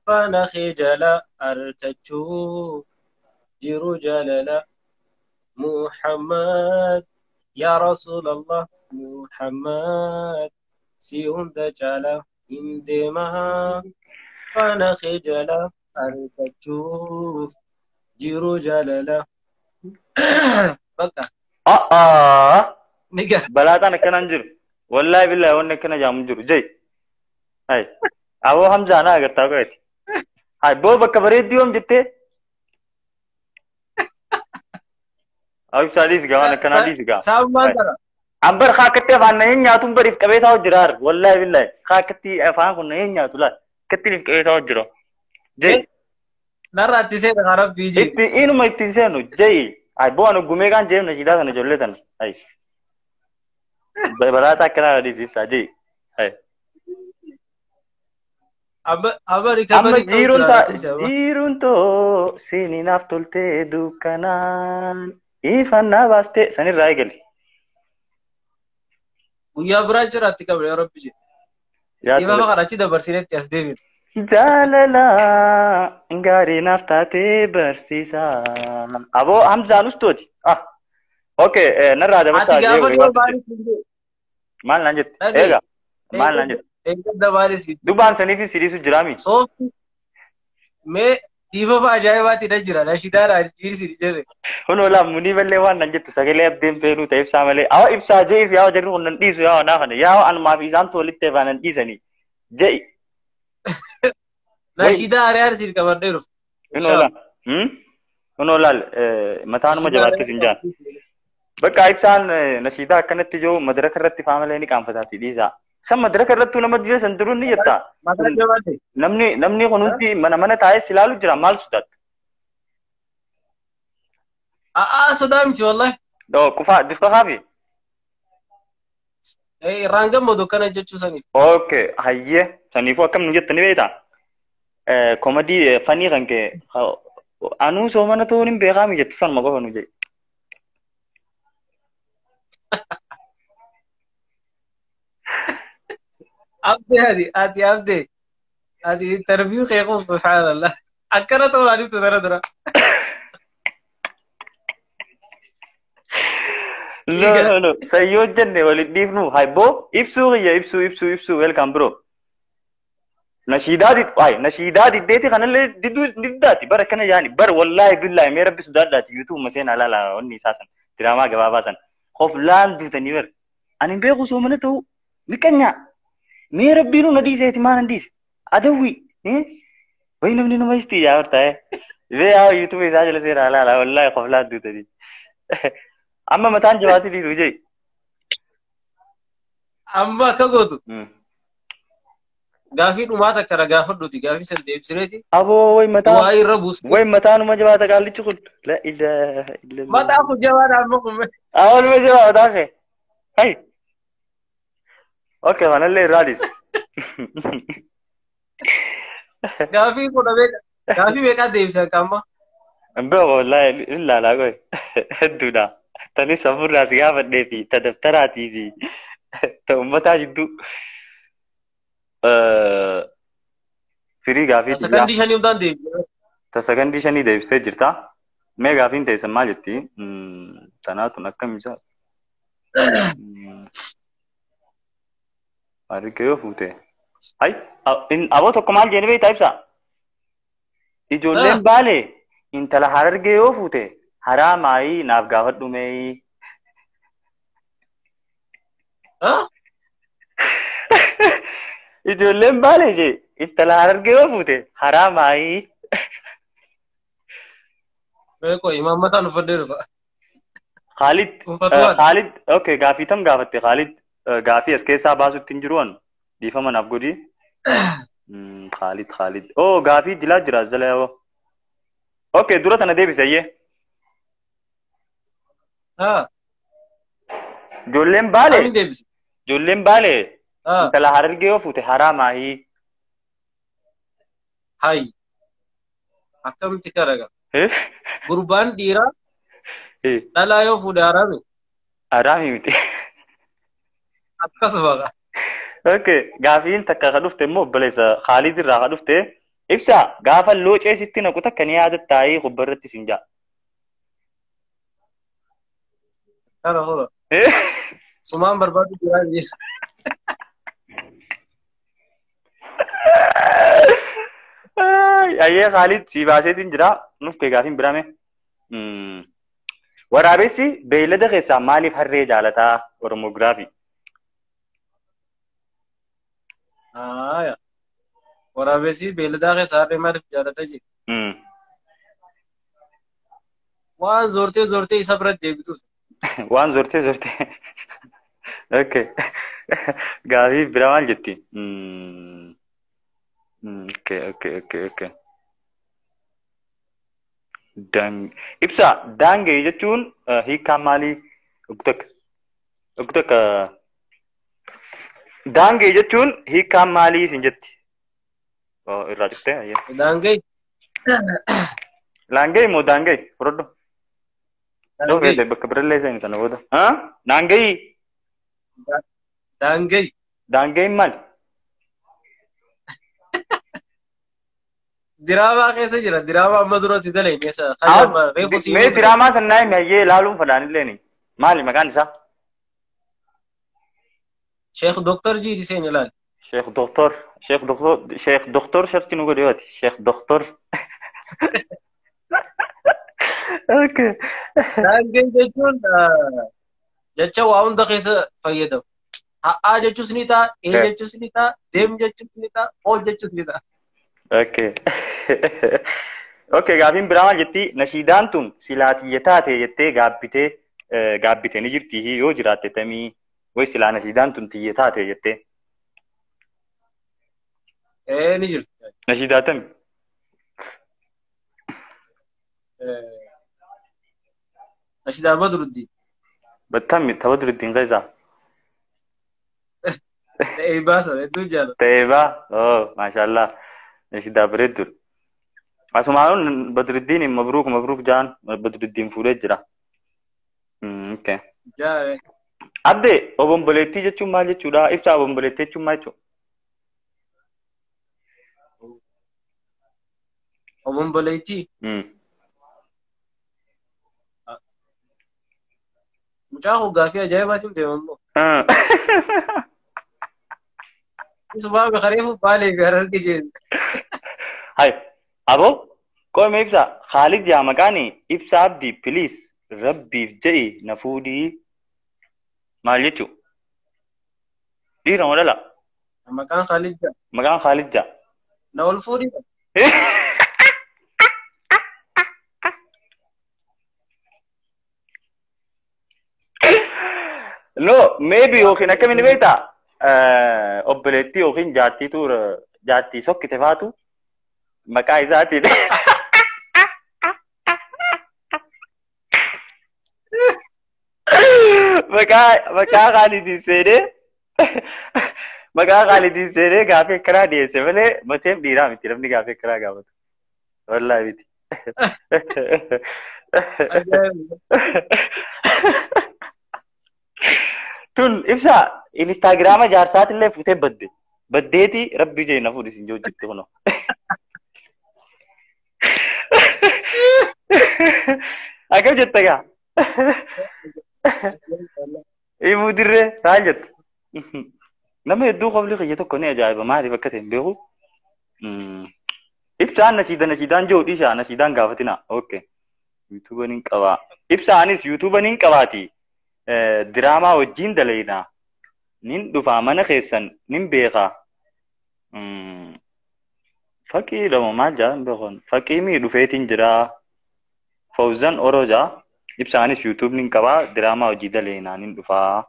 faana kee jalaa argachuu jiru jaalala Muhammad yaa Rasuulallah Muhammad si hunda caalaa nin deemaa faana kee jalaa argachuuf jiru jaalala. Bakka A'aa. ni gara. Balaaxaan akkanaan jiru. Wallaahi billaahi wanni akkana jaamu jiru. Jee. Hai. Aboo Hamzaa na agartaa qo'eeti. Hai boo bakka bareedduu yoom jettee? Haa ibsaa dhiisi gaa waan akkanaa dhiisi gaa. Saammaan kana. Ambar haakatti afaan na hin nyaatuun bariif qabee taa'u jira har. Wallaahi billaahi. Haakatti afaan kun na hin nyaatu laal. Akkatti if qabee taa'u jira. Jee. Narraa itti seena kan rabbii jee. Itti inuma ittiin seenu jee. Ai boo anu gumee kaan jeem nashiidaa sana ijoollee tana. Ai. Balaataa akkanaa dhiisi ibsaa jee. Ai. Amma Amma rikabarii ta'u jiruun jira taa dhiisi amma. jiruun too sininaaf toltee dukkanaan ifannaa baastee sanirraa eegali. Guyyaa biraa jiraatti qabna yaa rabbi jee. Yaa Dhiifama tole. kana achi dabarsinetti as deebinu. Jaalala gaarii naaf taatee barsiisaa. Aboo Hamzaan ustooti. Ah, okay, narraa Ati dabarsaa jee gaafa wayi dhuma waatu jette. maaliif hin jee? Maal naan jette? Dhaga'i. Eega, maal naan jette? Eeggadda maaliif hin jee? Dubaan saniifis sidhiisu jiraami. Soofti mee dhiifama ajaa'ibaati na jira. Nashidaadhaan jiirsi hin jedhe. Kunoo laa munii ballee waan naan jettu sagalee abdeen feenuu ta'e ibsaa malee. Awa ibsaa je'iif yaa jarri kun nan dhiisu yaa naa kana. Yaa anumaa fi isaantu walitti afaan nan dhiisanii. Je'i. Wayi. Nashidaa ari'aan siin qabadhee dhufu. Kunoo laa. Inshallah. Kunoo laal mataanuma Nashidaa jabaattis ari'aan hin jaan. Bakka ibsaan nashiidaa akkanatti jiru madaraka irratti faa malee ni qaanfataati dhiisaa. San madaraka irrattuu nama jira san duruu ni jetta. Mataa jabaate. Namni kun hundi mana mana taa'ee si ilaalu jira maal sodaata? A'aa sodaa miti wallahi. Doo qufaa dirfa kaafi. Irraan gammadu akkana jechuu saniif. Okay hayyee saniifuu akkam nu jetta ni beektaa? Komadii fanii kan kee anuu soomana ta'uun hin beekaami jettu sanuma qofa nu jedhe. Abdee ati ati abdee ati interview kee kun subhaanallah. Akkana ta'uun adiiftu dara dura. No no no sayyoo jenne waliin dhiifnu hayboo ibsuu kiyya ibsuu ibsuu ibsuu welcome bro. Nashiidaa did ay nashiidaa diddeeti kanallee didduu diddaati bara kana yaani bar wallaahi billaahi mee rabbi sodaadhaati YouTube maseenaa laala wanni isaa san diraamaa gabaabaa san qoflaan duutanii bar ani hin beeku soomana ta'uu miqanyaa mee rabbiin na dhiiseeti maan hin dhiise adawwi wayi namni nama isti yaa bartaa'e bee yaa YouTube isaa jala seenaa laala wallaahi qoflaan duutanii amma mataan jabaati dhiisu jee. Amma akka gootu gaafii dhumaa takka na gaafadhuuti gaafii san deebisineeti. Aboo wayi mataa Du'aa irra buusne. wayi mataanuma jabaata qaallichi kun la ilaaha illallah. Mataa kun jabaadha amma kun. Awwal ma jabaa mataa kee. Hai. Okay kanallee irraa dhiisi. Gaafii kudha meeqa gaafii meeqaa deebisan qaama? Hin beeku wallaahi illaalaa qoy hedduudha. Tanis sammuurraa si gaafadhee fi ta dabtaraatii fi ta uummataa jidduu. Firii gaafii xiyyaa. Sakandii shanii hundaan deebisa. Ta sakandii shanii deebistee jirta. Mee gaafiin teessan maal jetti? Tanaatun akkam isa? Harka yoo fuute. Hai, aboo tokko maal jennee beektaa ibsa? Ijoolleen baalee intala harargee yoo fuute haraamaayii naaf gaafadhu mee. Ijoolleen baalee jee intala harargee yoo fuute haraamaayii. Beekoo imaammataan uffadhee dhufa. Khalid, Uffatuwaan. Khalid, okay, gaafii tam gaafatte Khalid, gaafii as keessaa baasutti hin jiru an dhiifama naaf godhi. Khalid, Khalid. Oh, gaafii dilaa jira as jala yaa'oo. Okay, dura tana deebise ayyee. Haa. Ijoolleen baalee, Kamiin deebise? ijoolleen baalee Haa. intala harargee yoo fuute haraamaayii. Hayi. Akkamitti karaga? Gurbaan dhiiraa dhalaa yoo fuudhe haraami? Haraami miti. Akkasuma gaa. Okay, gaafiin takka ka dhufte immoo obboleessa Khaalid irraa ka dhufte ibsa gaafa loocee sitti naqu takka ni yaadattaayii kubba irratti sin jaa. Kana hora. Sumaan barbaadu jiraa jira. Ayyee Khaalid si baaseetiin jira nuuf kee gaafiin biraame. Waraabessi beeylada keessaa maaliif harree jaalataa Oromoogiraafii? Haaya. Waraabessi beelladaa keessa harree maaliif jaalata jee? Waan zortee zortee isa biratti deebituuf. Waan zortee zortee. Okay. Gaafii biraa maal jetti? Okay. Ibsa daangee jechuun hiikaan maalii? Ogtakka. Daangee jechuun hiikaan maalii isin jetti? Oh, irraa jettee ayyee. Daangee. Laangee moo daangee? Fudhadhu. Daangee. Bakka birallee seeni sana booda. Daangee. Daangee. Daangeen maali? Diraamaa keessa jira. Diraamaa amma duratti dalagee keessa. Mee diraamaa sana himi hayyee ilaaluun fadhaan ni. Maali maqaan isaa? Sheekh Doktor Jiiti seen ilaali. Sheekh Doktor. Sheekh Doktor. Sheekh Doktor sharti nu godhe yooti. Sheekh Doktor. Okay. Daangee jechuun jecha waa hunda keessa fayyadamu. Ha'aa jechuus ni ta'a, ee jechuus ni ta'a, deem jechuus ni ta'a, ol jechuus ni ta'a. Okay. Okay, gaafiin biraa maal jetti? Nashiidaan tun silaa tiyya taate jettee gaabbitee gaabbite ni jirti yoo jiraatte tamii way silaa nashiidaan tun tiyya taate jettee. Ee ni jirti. Nashiidaa tami? Nashiidaa Badruddin. Battammi ta Badruddin keessaa? Ta'ee baasa hedduu jaalladha. Ta'ee baa? Oh, maashaallah. Nashiidaa bareedduudha. Asumaan Badruddin mabruuk mabruuk jaan Badruddin fuudhee jira. Okay. Jaare. Abde obomboleettii jechuun maal jechuudha? Ibsaa obomboleettii jechuun maal jechuudha? Obomboleettii? Mucaa kun gaaffii ajaa'ibaatiin deema immoo. Isumaa bikareefu baalee fi hararge jeen. Hai, aboo qoome ibsa Khaalid yaa maqaan ibsa Abdii please rabbiif je'i na fuudhii maal jechuu? Dhiira moo dhala? Maqaan Khaalid jaa. Maqaan Khaalid jaa. Na ol fuudhii. No, maybe yookiin akkamiin beektaa? Obboleettii yookiin jaartiitu jaartii sokkite faatu maqaa isaatiin. Maqaa Khaalidiin seenee maqaa Khaalidiin seenee gaafii akkanaa dhiyeesse malee mateen dhiiraa miti namni gaafii akkanaa gaafatu. Wallaahi miti. Tun ibsa Instagiraama jaarsaatillee fuutee badde. Baddeeti rabbi jee na fuudhi sin jirti kunoo. Akkam jetta gaa? Himuu dirree maal jetta? Nama hedduu qofli kiyya tokko ni ajaa'iba maaliif akka ta'e hin beeku. Ibsaan nashiida nashiidaan jiru dhiisaa nashiidaan gaafatina. Okay. Yuutuuba nin qabaa. Ibsaanis yuutuuba nin qabaati. Diraamaa wajjin dalaynaa. Nin dhufaa mana keessan nin beekaa. Fakkii lama maal jaa hin beekan. Fakkii mii dhufeetiin jiraa. Fawzan Oroo jaa. Ibsaanis yuutuub nin qabaa. Diraamaa hojii dalaynaa nin dhufaa.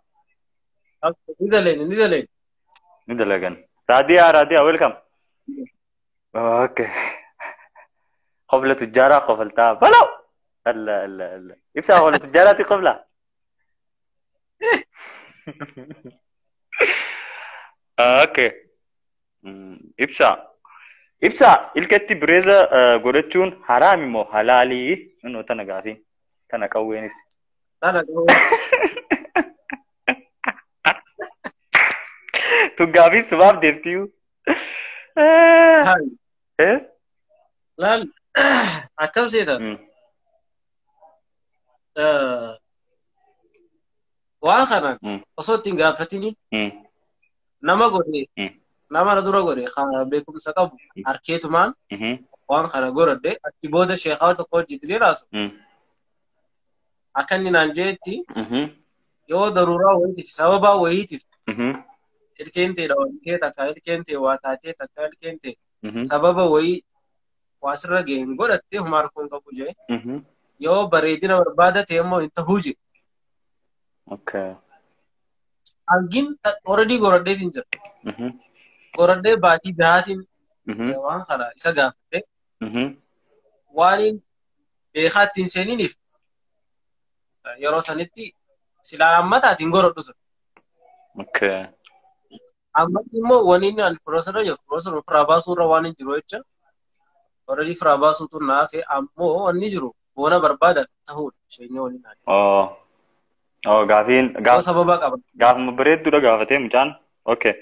Ni dalayna ni dalayna. Ni dalagan. Raadiyaa Raadiyaa welcome. Okay. Qobla tujjaaraa qofaltaa. Baloo! Allah Allah Allah. Ibsaa qobla tujjaaraati qobla. Okay. Ibsa. Ibsa ilketti bireeza godhachuun haraami moo halaalii? Innoo tana gaafii. Tana qawweenis. Tana qawween. Tun gaafii sumaaf deemtiyu. Laal akkam seetan? Waan kanaan osoo ittiin gaafatini nama godhe nama na dura godhe beekumsa qabu harkeetumaan waan kana godhadhe achi booda sheekaa tokko hojii gisee raasu. Akka inni naan jeetti yoo daruuraa wayiitiif sababaa wayiitiif ilkeen ta'e dhawantee takka ilkeen ta'e waa taatee takka ilkeen ta'e Sababa wayii waa sirra ga'e hin godhatte homaa rakkoon qabu jee. Yoo bareedina barbaada ta'e immoo hin tahuu jee. Okay. Hangin already goradheetiin jira. Goradhee baatii jahaatiin waan kana isa gaafate. Waan beekaa ittiin seeniiniif yeroo sanitti silaa ammataatiin goradhu ture. Okay. Ammatti immoo wanni inni ani firoosarra jiru firoosarra firaa baasuurra waan hin jiru jecha already firaa baasuutu naafe ammoo wanni jiru boona barbaada ta'uudha isheen waliin haadha. Oh. Oh, gaafiin Yoo sababa qaba. Gaafuma bareedduudha gaafatee mucaan. Okay.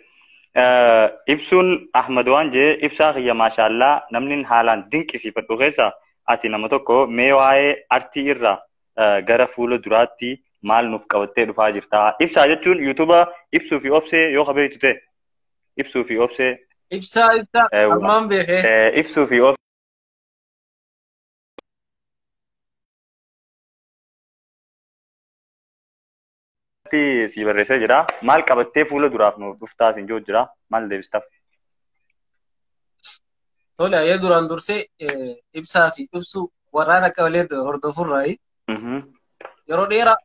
Ibsuun Ahmad waan jee ibsaa kiyya maashaallaa namni haalaan dinqisiifadhu keessa ati nama tokko mee waa'ee artii irraa gara fuula duraatti maal nuuf qabattee dhufaa jirta. Ibsaa jechuun yuutuuba ibsuu fi obsee yoo kabeeytu ta'e ibsuu fi obsee. Ibsaa ibsaa ammaan beekee. Ibsuu fi obsee si barreessee jira. Maal qabattee fuula duraaf nuuf dhuftaa siin jiru jira. Maal deebistaaf? Tole ayyee duraan dursee ibsaa fi ibsuu warraan akka malee hordofurraayi. Yeroo dheeraa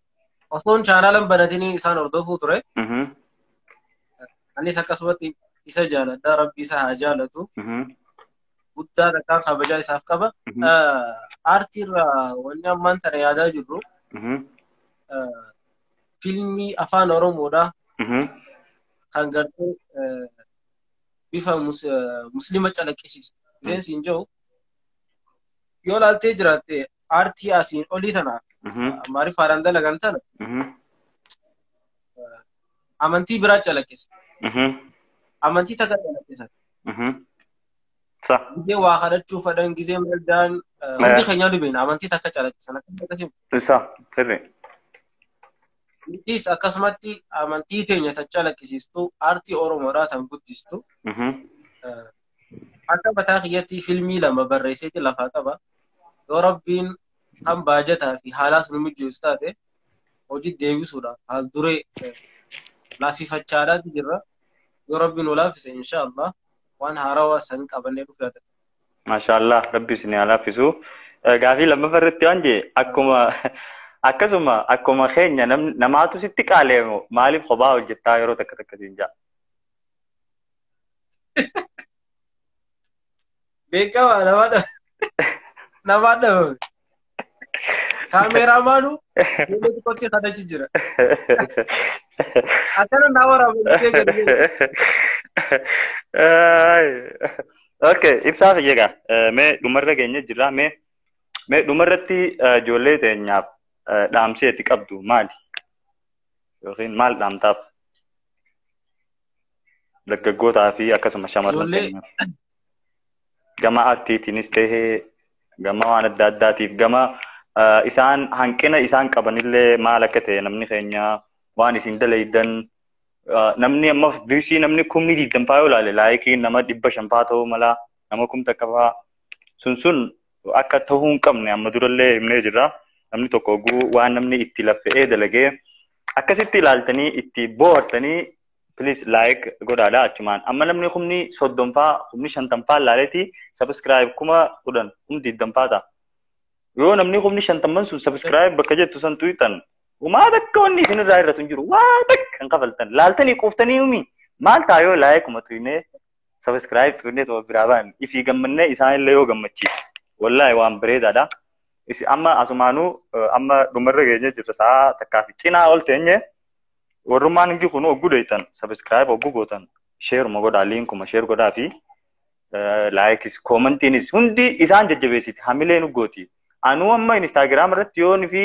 osoon chaanaalan banatanii isaan hordofuu ture. Anis akkasumatti isa jaaladha. Rabbi isa haa jaalatu. Guddaa takkaan kabajaa isaaf qaba. Aartiirraa wanni ammaan tana yaadaa jirru fiilmii afaan Oromoodha. Kan gartee bifa muslima calaqqisiisu. Miseensi hin jiru. Yoo laaltee jiraatte aartii asiin olii tana Amaariffaadhaan dalagan tana amantii biraa calaqqisa. Amantii takka calaqqisa. Gizee waa kadhachuu fedhan gizee maldaan hundi keenya ni beekna amantii takka calaqqisan. Sa sirri. Nutis akkasumatti amantii teenya tan calaqqisiistu aartii Oromoodhaa tan guddistu. Akka mataa kiyyatti fiilmii lama barreesseeti lafaa qaba. Yoo Rabbiin kan baajataa fi haalaas nu mijeessu taate hojii deebisuudhaaf haal duree laaffifachaadhaatu jirra. Yoo Rabbiin nu laaffise inshaallah waan haarawaa san qabannee dhufuu yaada. Maashaallah Rabbi isin haa laaffisu. Gaafii lammaffaa irratti waan jee akkuma akkasuma akkuma keenya namaatu sitti qaaleemu maaliif kophaa hojjettaa yeroo takka takka siin jaa. Beekamaa namaa dhabame. Kaameraamaanu fuula tokkotti kadhachi jira. Akkana naa waraabame gadi. Okay, ibsaa fayyagaa. Mee dhumarra geenye jirra. Mee dhumarratti ijoollee teenyaaf dhaamsee itti qabdu maali? Yookiin maal dhaamtaaf? Dargaggootaa fi akkasuma shamarran teenyaaf. Gama aartiitiinis ta'ee gama waan adda addaatiif gama isaan hanqina isaan qabanillee maal akka ta'e namni keenya waan isin dalaydan namni amma biisii namni 20,000 faa yoo ilaale laayikii nama 500 faa ta'uu mala nama 1000 faa sun akka ta'uu hin qabne amma durallee himnee jirra. Namni tokko oguu waan namni itti laffa'ee dalagee akkasitti ilaaltanii itti bohaartanii please like godhaadha achumaan. Amma namni 30,000 faa 50,000 faa ilaaleeti subscribe 10,000 20,000 faa ta'a. Yoo namni 50,000 sun subscribe bakka jettu san tuutan Umaa takka wanni isinirraa irratu hin jiru. Waa takka kan kafaltan. Laaltanii quuftanii himi. Maal ta'a yoo laayikuma tuqnee subscribe tuqnee ta'uu biraa ba'an. Ifii gammannee isaanillee yoo gammachiise. Wallaahi waan bareedaadha. Amma asumaanuu amma dhumarra geenye jirra sa'a takkaa fi cinaa ol teenye warrummaan hundi kun ogguu deetan subscribe ogguu gootan sheeruma godhaa liinkuma sheer godhaa fi laayikis koomantiinis hundi isaan jajjabeessiti hamilee nu gooti. Anuu amma Instagram irratti yoo fi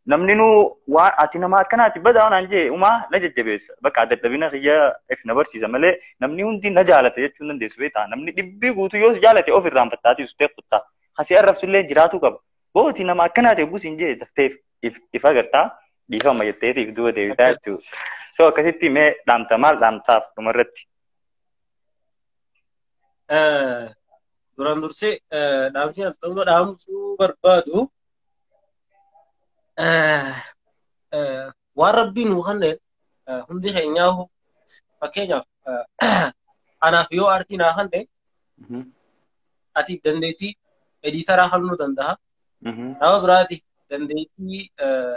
namni nu waan ati nama akkanaati badaa naan jee umaa na jajjabeessa. Bakka dadhabina kiyya if na barsiisa malee namni hundi na jaalata jechuun dandeessu beektaa. Namni dhibbii guutuu yoo si jaalate of irraanfattaati sutee kuttaa. Hasii arrabsullee jiraatu qaba. Booti nama akkanaati eeguu siin jee daftee if agartaa dhiifama jetteetiif duuba deebitaa jechuudha. So akkasitti mee dhaamta maal dhaamtaaf dhumarratti? Duraan dursee dhaamsi al dhaamsuu barbaadu waan rabbiin nu kenne hundi keenyaahu fakkeenyaaf anaaf yoo aartii naa kenne Ati dandeettii editaraa halluu danda'a. Nama biraati dandeettii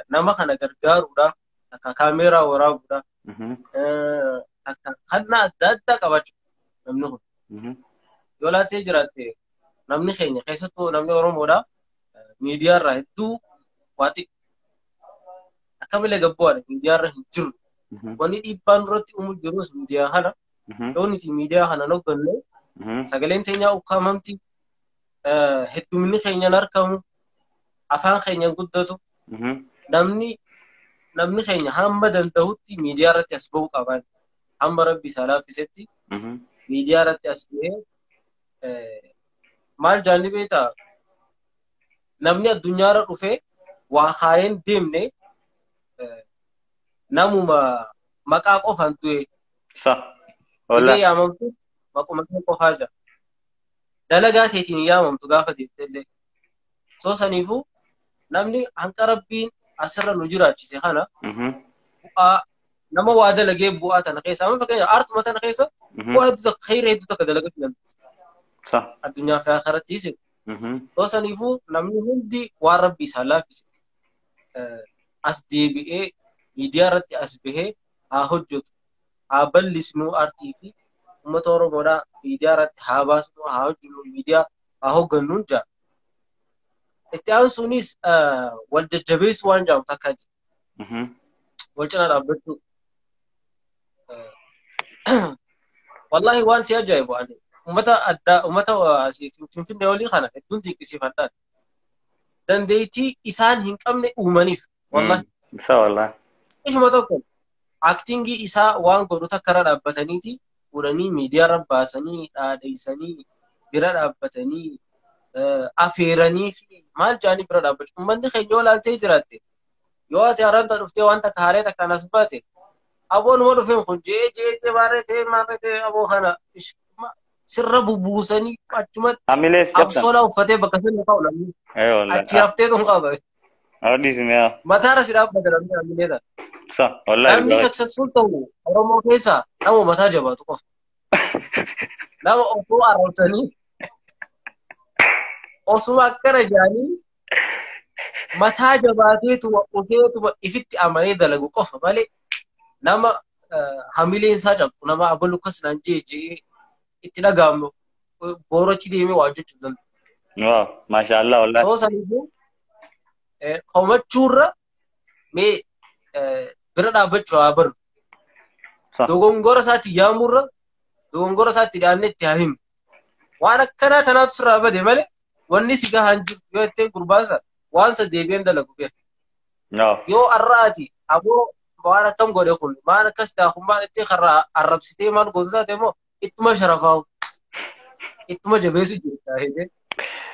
nama kana gargaaruudha. Akka kaameeraa waraabuudha. Akka hanna adda addaa qabaachuu namni kun. Yoo laattee jiraatte namni keenya keessattuu namni Oromoodha. Miidiyaarraa hedduu waati akkamilee gabbu'aadha miidiyaarra hin jiru. Wanni dhiibbaan duratti uumuu jirus miidiyaa kana. Yoo nuti miidiyaa kana hogganne sagaleen teenyaa ukkaamamti. Hedduminni keenyaan argamu. Afaan keenyaan guddatu. Namni keenya hamma danda'utti miidiyaa irratti as ba'uu qaba. Hamma rabbi isaa laaffisetti miidiyaa irratti as ba'ee maal jaalli beektaa? Namni addunyaarra dhufee waa kaayeen deemne namuma maqaa qofaan du'e. Isee yaamamtu maquma kee qofaa jira. Dalagaa keetiin yaamamtu gaafa deemte illee. Soo saniifuu namni hanqa rabbiin asirra nu jiraachise kana bu'aa nama waa dalagee bu'aa tana keessa amma fakkeenyaaf aartuma tana keessa bu'aa hedduu takka khayra hedduu takka dalagachuu dandeessa. Addunyaa fi akhirattis. Soo saniifuu namni hundi waan rabbi isaa laaffise as deebi'ee miidiyaa irratti as bahee haa hojjetu haa bal'isnu aartii fi uummata Oromoodhaa miidiyaa irratti haa baasnu haa hojjennu miidiyaa haa hoggannuun jaa. Itti aansuunis wal jajjabeessuu waan jedhamu takka jira. Wal cinaa dhaabbachuu. Wallaahi waan si ajaa'ibu ani uummata addaa uummata asii Finfinnee olii kana hedduun dinqisiifadhaan. Dandeettii isaan hin qabne uumaniif. Wallaahi. Isa wallaahi. Ishuma tokko aktingii isaa waan godhu takka irra dhaabbataniiti fuudhanii miidiyaa irra baasanii dhaadheessanii bira dhaabbatanii afeeranii fi maal jedhanii bira dhaabbachuu. Uummanni keenya yoo laaltee jiraatte yoo ati haranta dhuftee waan takka haaree takkaan as baate aboonuma dhufeen kun jee jee jee maarree ta'ee maarree ta'ee aboo kana sirra bubuusanii achumatti Hamilees cabsan. absoolaa uffatee bakka sirna kaa'u namni achi haftee tun qaba. Adiisime. Mataarra si dhaabbata namni hamilee ta'a. Sa wallaahi. Namni successful ta'u Oromoo keessaa nama mataa jabaatu qofa. Nama osoo arrabsanii osuma akkana jedhanii mataa jabaateetuma oteetuma ifitti amanee dalagu qofa malee nama hamileen isaa cabsu nama abalu akkas naan jee jee itti dhaga'amu boorochi deemee waa hojjechuu danda'u. Waaw maashaallah wallaahi. Soo saniifuu komachuurra mee bira dhaabbachuu haa barru. Dogongora isaatti yaamurra dogongora isaatti dhiyaannee itti haa himu. Waan akkanaa tanaatu sirraa bade malee wanni si gahaan jiru yoo ittiin gurbaasa waan sa deebi'een dalagu beeka. Yoo har'aati aboo waan akkam godhe kun maal akkas ta'a kun maal itti karraa arrabsitee maal gootu taate immoo ittuma sharafaa'u ittuma jabeessu jirta.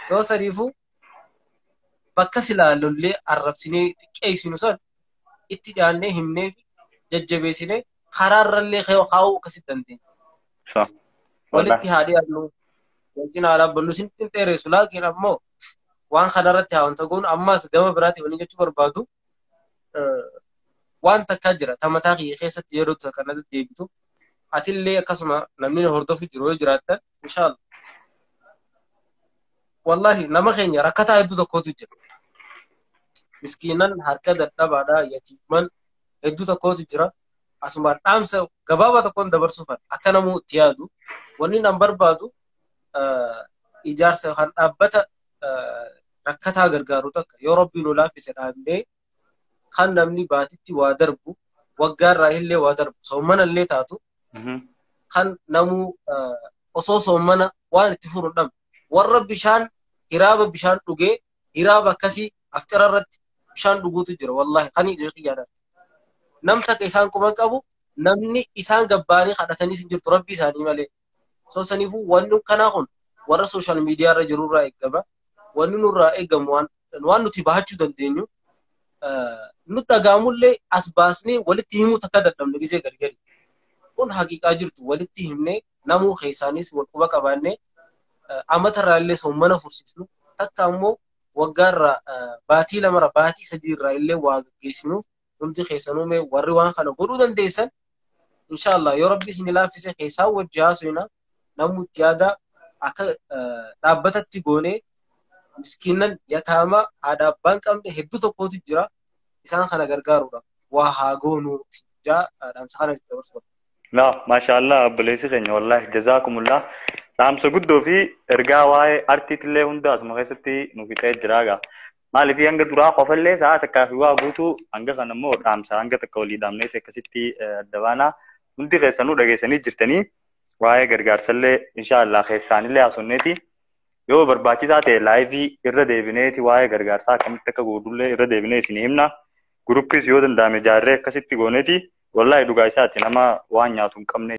Soo saniifuu bakka silaa lollee arrabsinee xiqqeessinu san itti dhiyaannee himnee fi jajjabeessinee karaarrallee kaa'uu akkasitti dandeenya. Walitti haa dhiyaannu wajjin haa dhaabbannu isinitti hin dheeressu laakiin ammoo waan kanarratti haa wanta goonu ammas gama biraatti waliin jechuu barbaadu waan takkaa jira ta mataa kiyya keessatti yeroo kanatti deebitu atillee akkasuma namni hordofu jiru yoo jiraattan inshaallah. Wallahi nama keenya rakkataa hedduu tokkotu jira. Miskiinan harka dadhabaadha yatiiman hedduu tokkotu jira. Asumaan dhaamsa gabaabaa tokkoon dabarsuufan akka namuu itti yaadu wanni nan barbaadu ijaarsa kan dhaabbata rakkataa gargaaru takka yoo rabbiin nu laaffise dhaabnee kan namni baatitti waa darbu waggaarraa illee waa darbu soommana illee taatu kan namuu osoo soommana waan itti furu dhabne warra bishaan hiraaba bishaan dhugee hiraaba akkasii aftira irratti bishaan dhuguutu jira wallahi kan ija kiyyaadhaan. Nam takka isaan quban qabu namni isaan gabbaanii kadhataniis hin jirtu rabbi isaanii malee. Soo saniifuu wanni kanaa kun warra sooshaal miidiyaa irra jirurraa eegama. Wanni nurraa eegamu waan nuti bahachuu dandeenyu nu dhagaamullee as baasnee walitti himuu takka dadhabne gisee gargari. Kun haqiiqaa jirtu walitti himnee namuu keessaanis wal quba qabaannee amatarraa illee soommana fursiisnu takka ammoo waggaarraa baatii lamarra baatii sadiirraa illee waa gaggeessinuuf hundi keessanuu mee warri waan kana godhuu dandeessan inshaallah yoo rabbi isin laaffise keessaa wajji haasofna namuu itti yaada Akka dhaabbatatti goonee miskiinan yataama haadha abbaan hin qabne hedduu tokkotu jira. Isaan kana gargaaruudhaaf waa haa goonuu jaa dhaamsa kana itti dabarsu. Laa maashaallah obboleessi keenya wallaahi jazaakumullah. Dhaamsa guddoo fi ergaa waa'ee artiitillee hunda asuma keessatti nu fixee jira egaa. Maaliif hanga duraa qofallee sa'a takkaa fi waa guutuu hanga kana immoo dhaamsa hanga takka walii dhaamneeti akkasitti adda baanaa. Hundi keessanuu dhageessanii jirtanii waa'ee gargaarsallee inshaallah keessaanillee haasofneeti. Yoo barbaachisaa ta'e laayivii irra deebineeti waa'ee gargaarsaa akkamitti akka godhullee irra deebinee isinii himna. Guruppiis yoo danda'ame ijaarree akkasitti gooneeti. Wallaahi dhugaa isaati nama waan nyaatu hin qabne.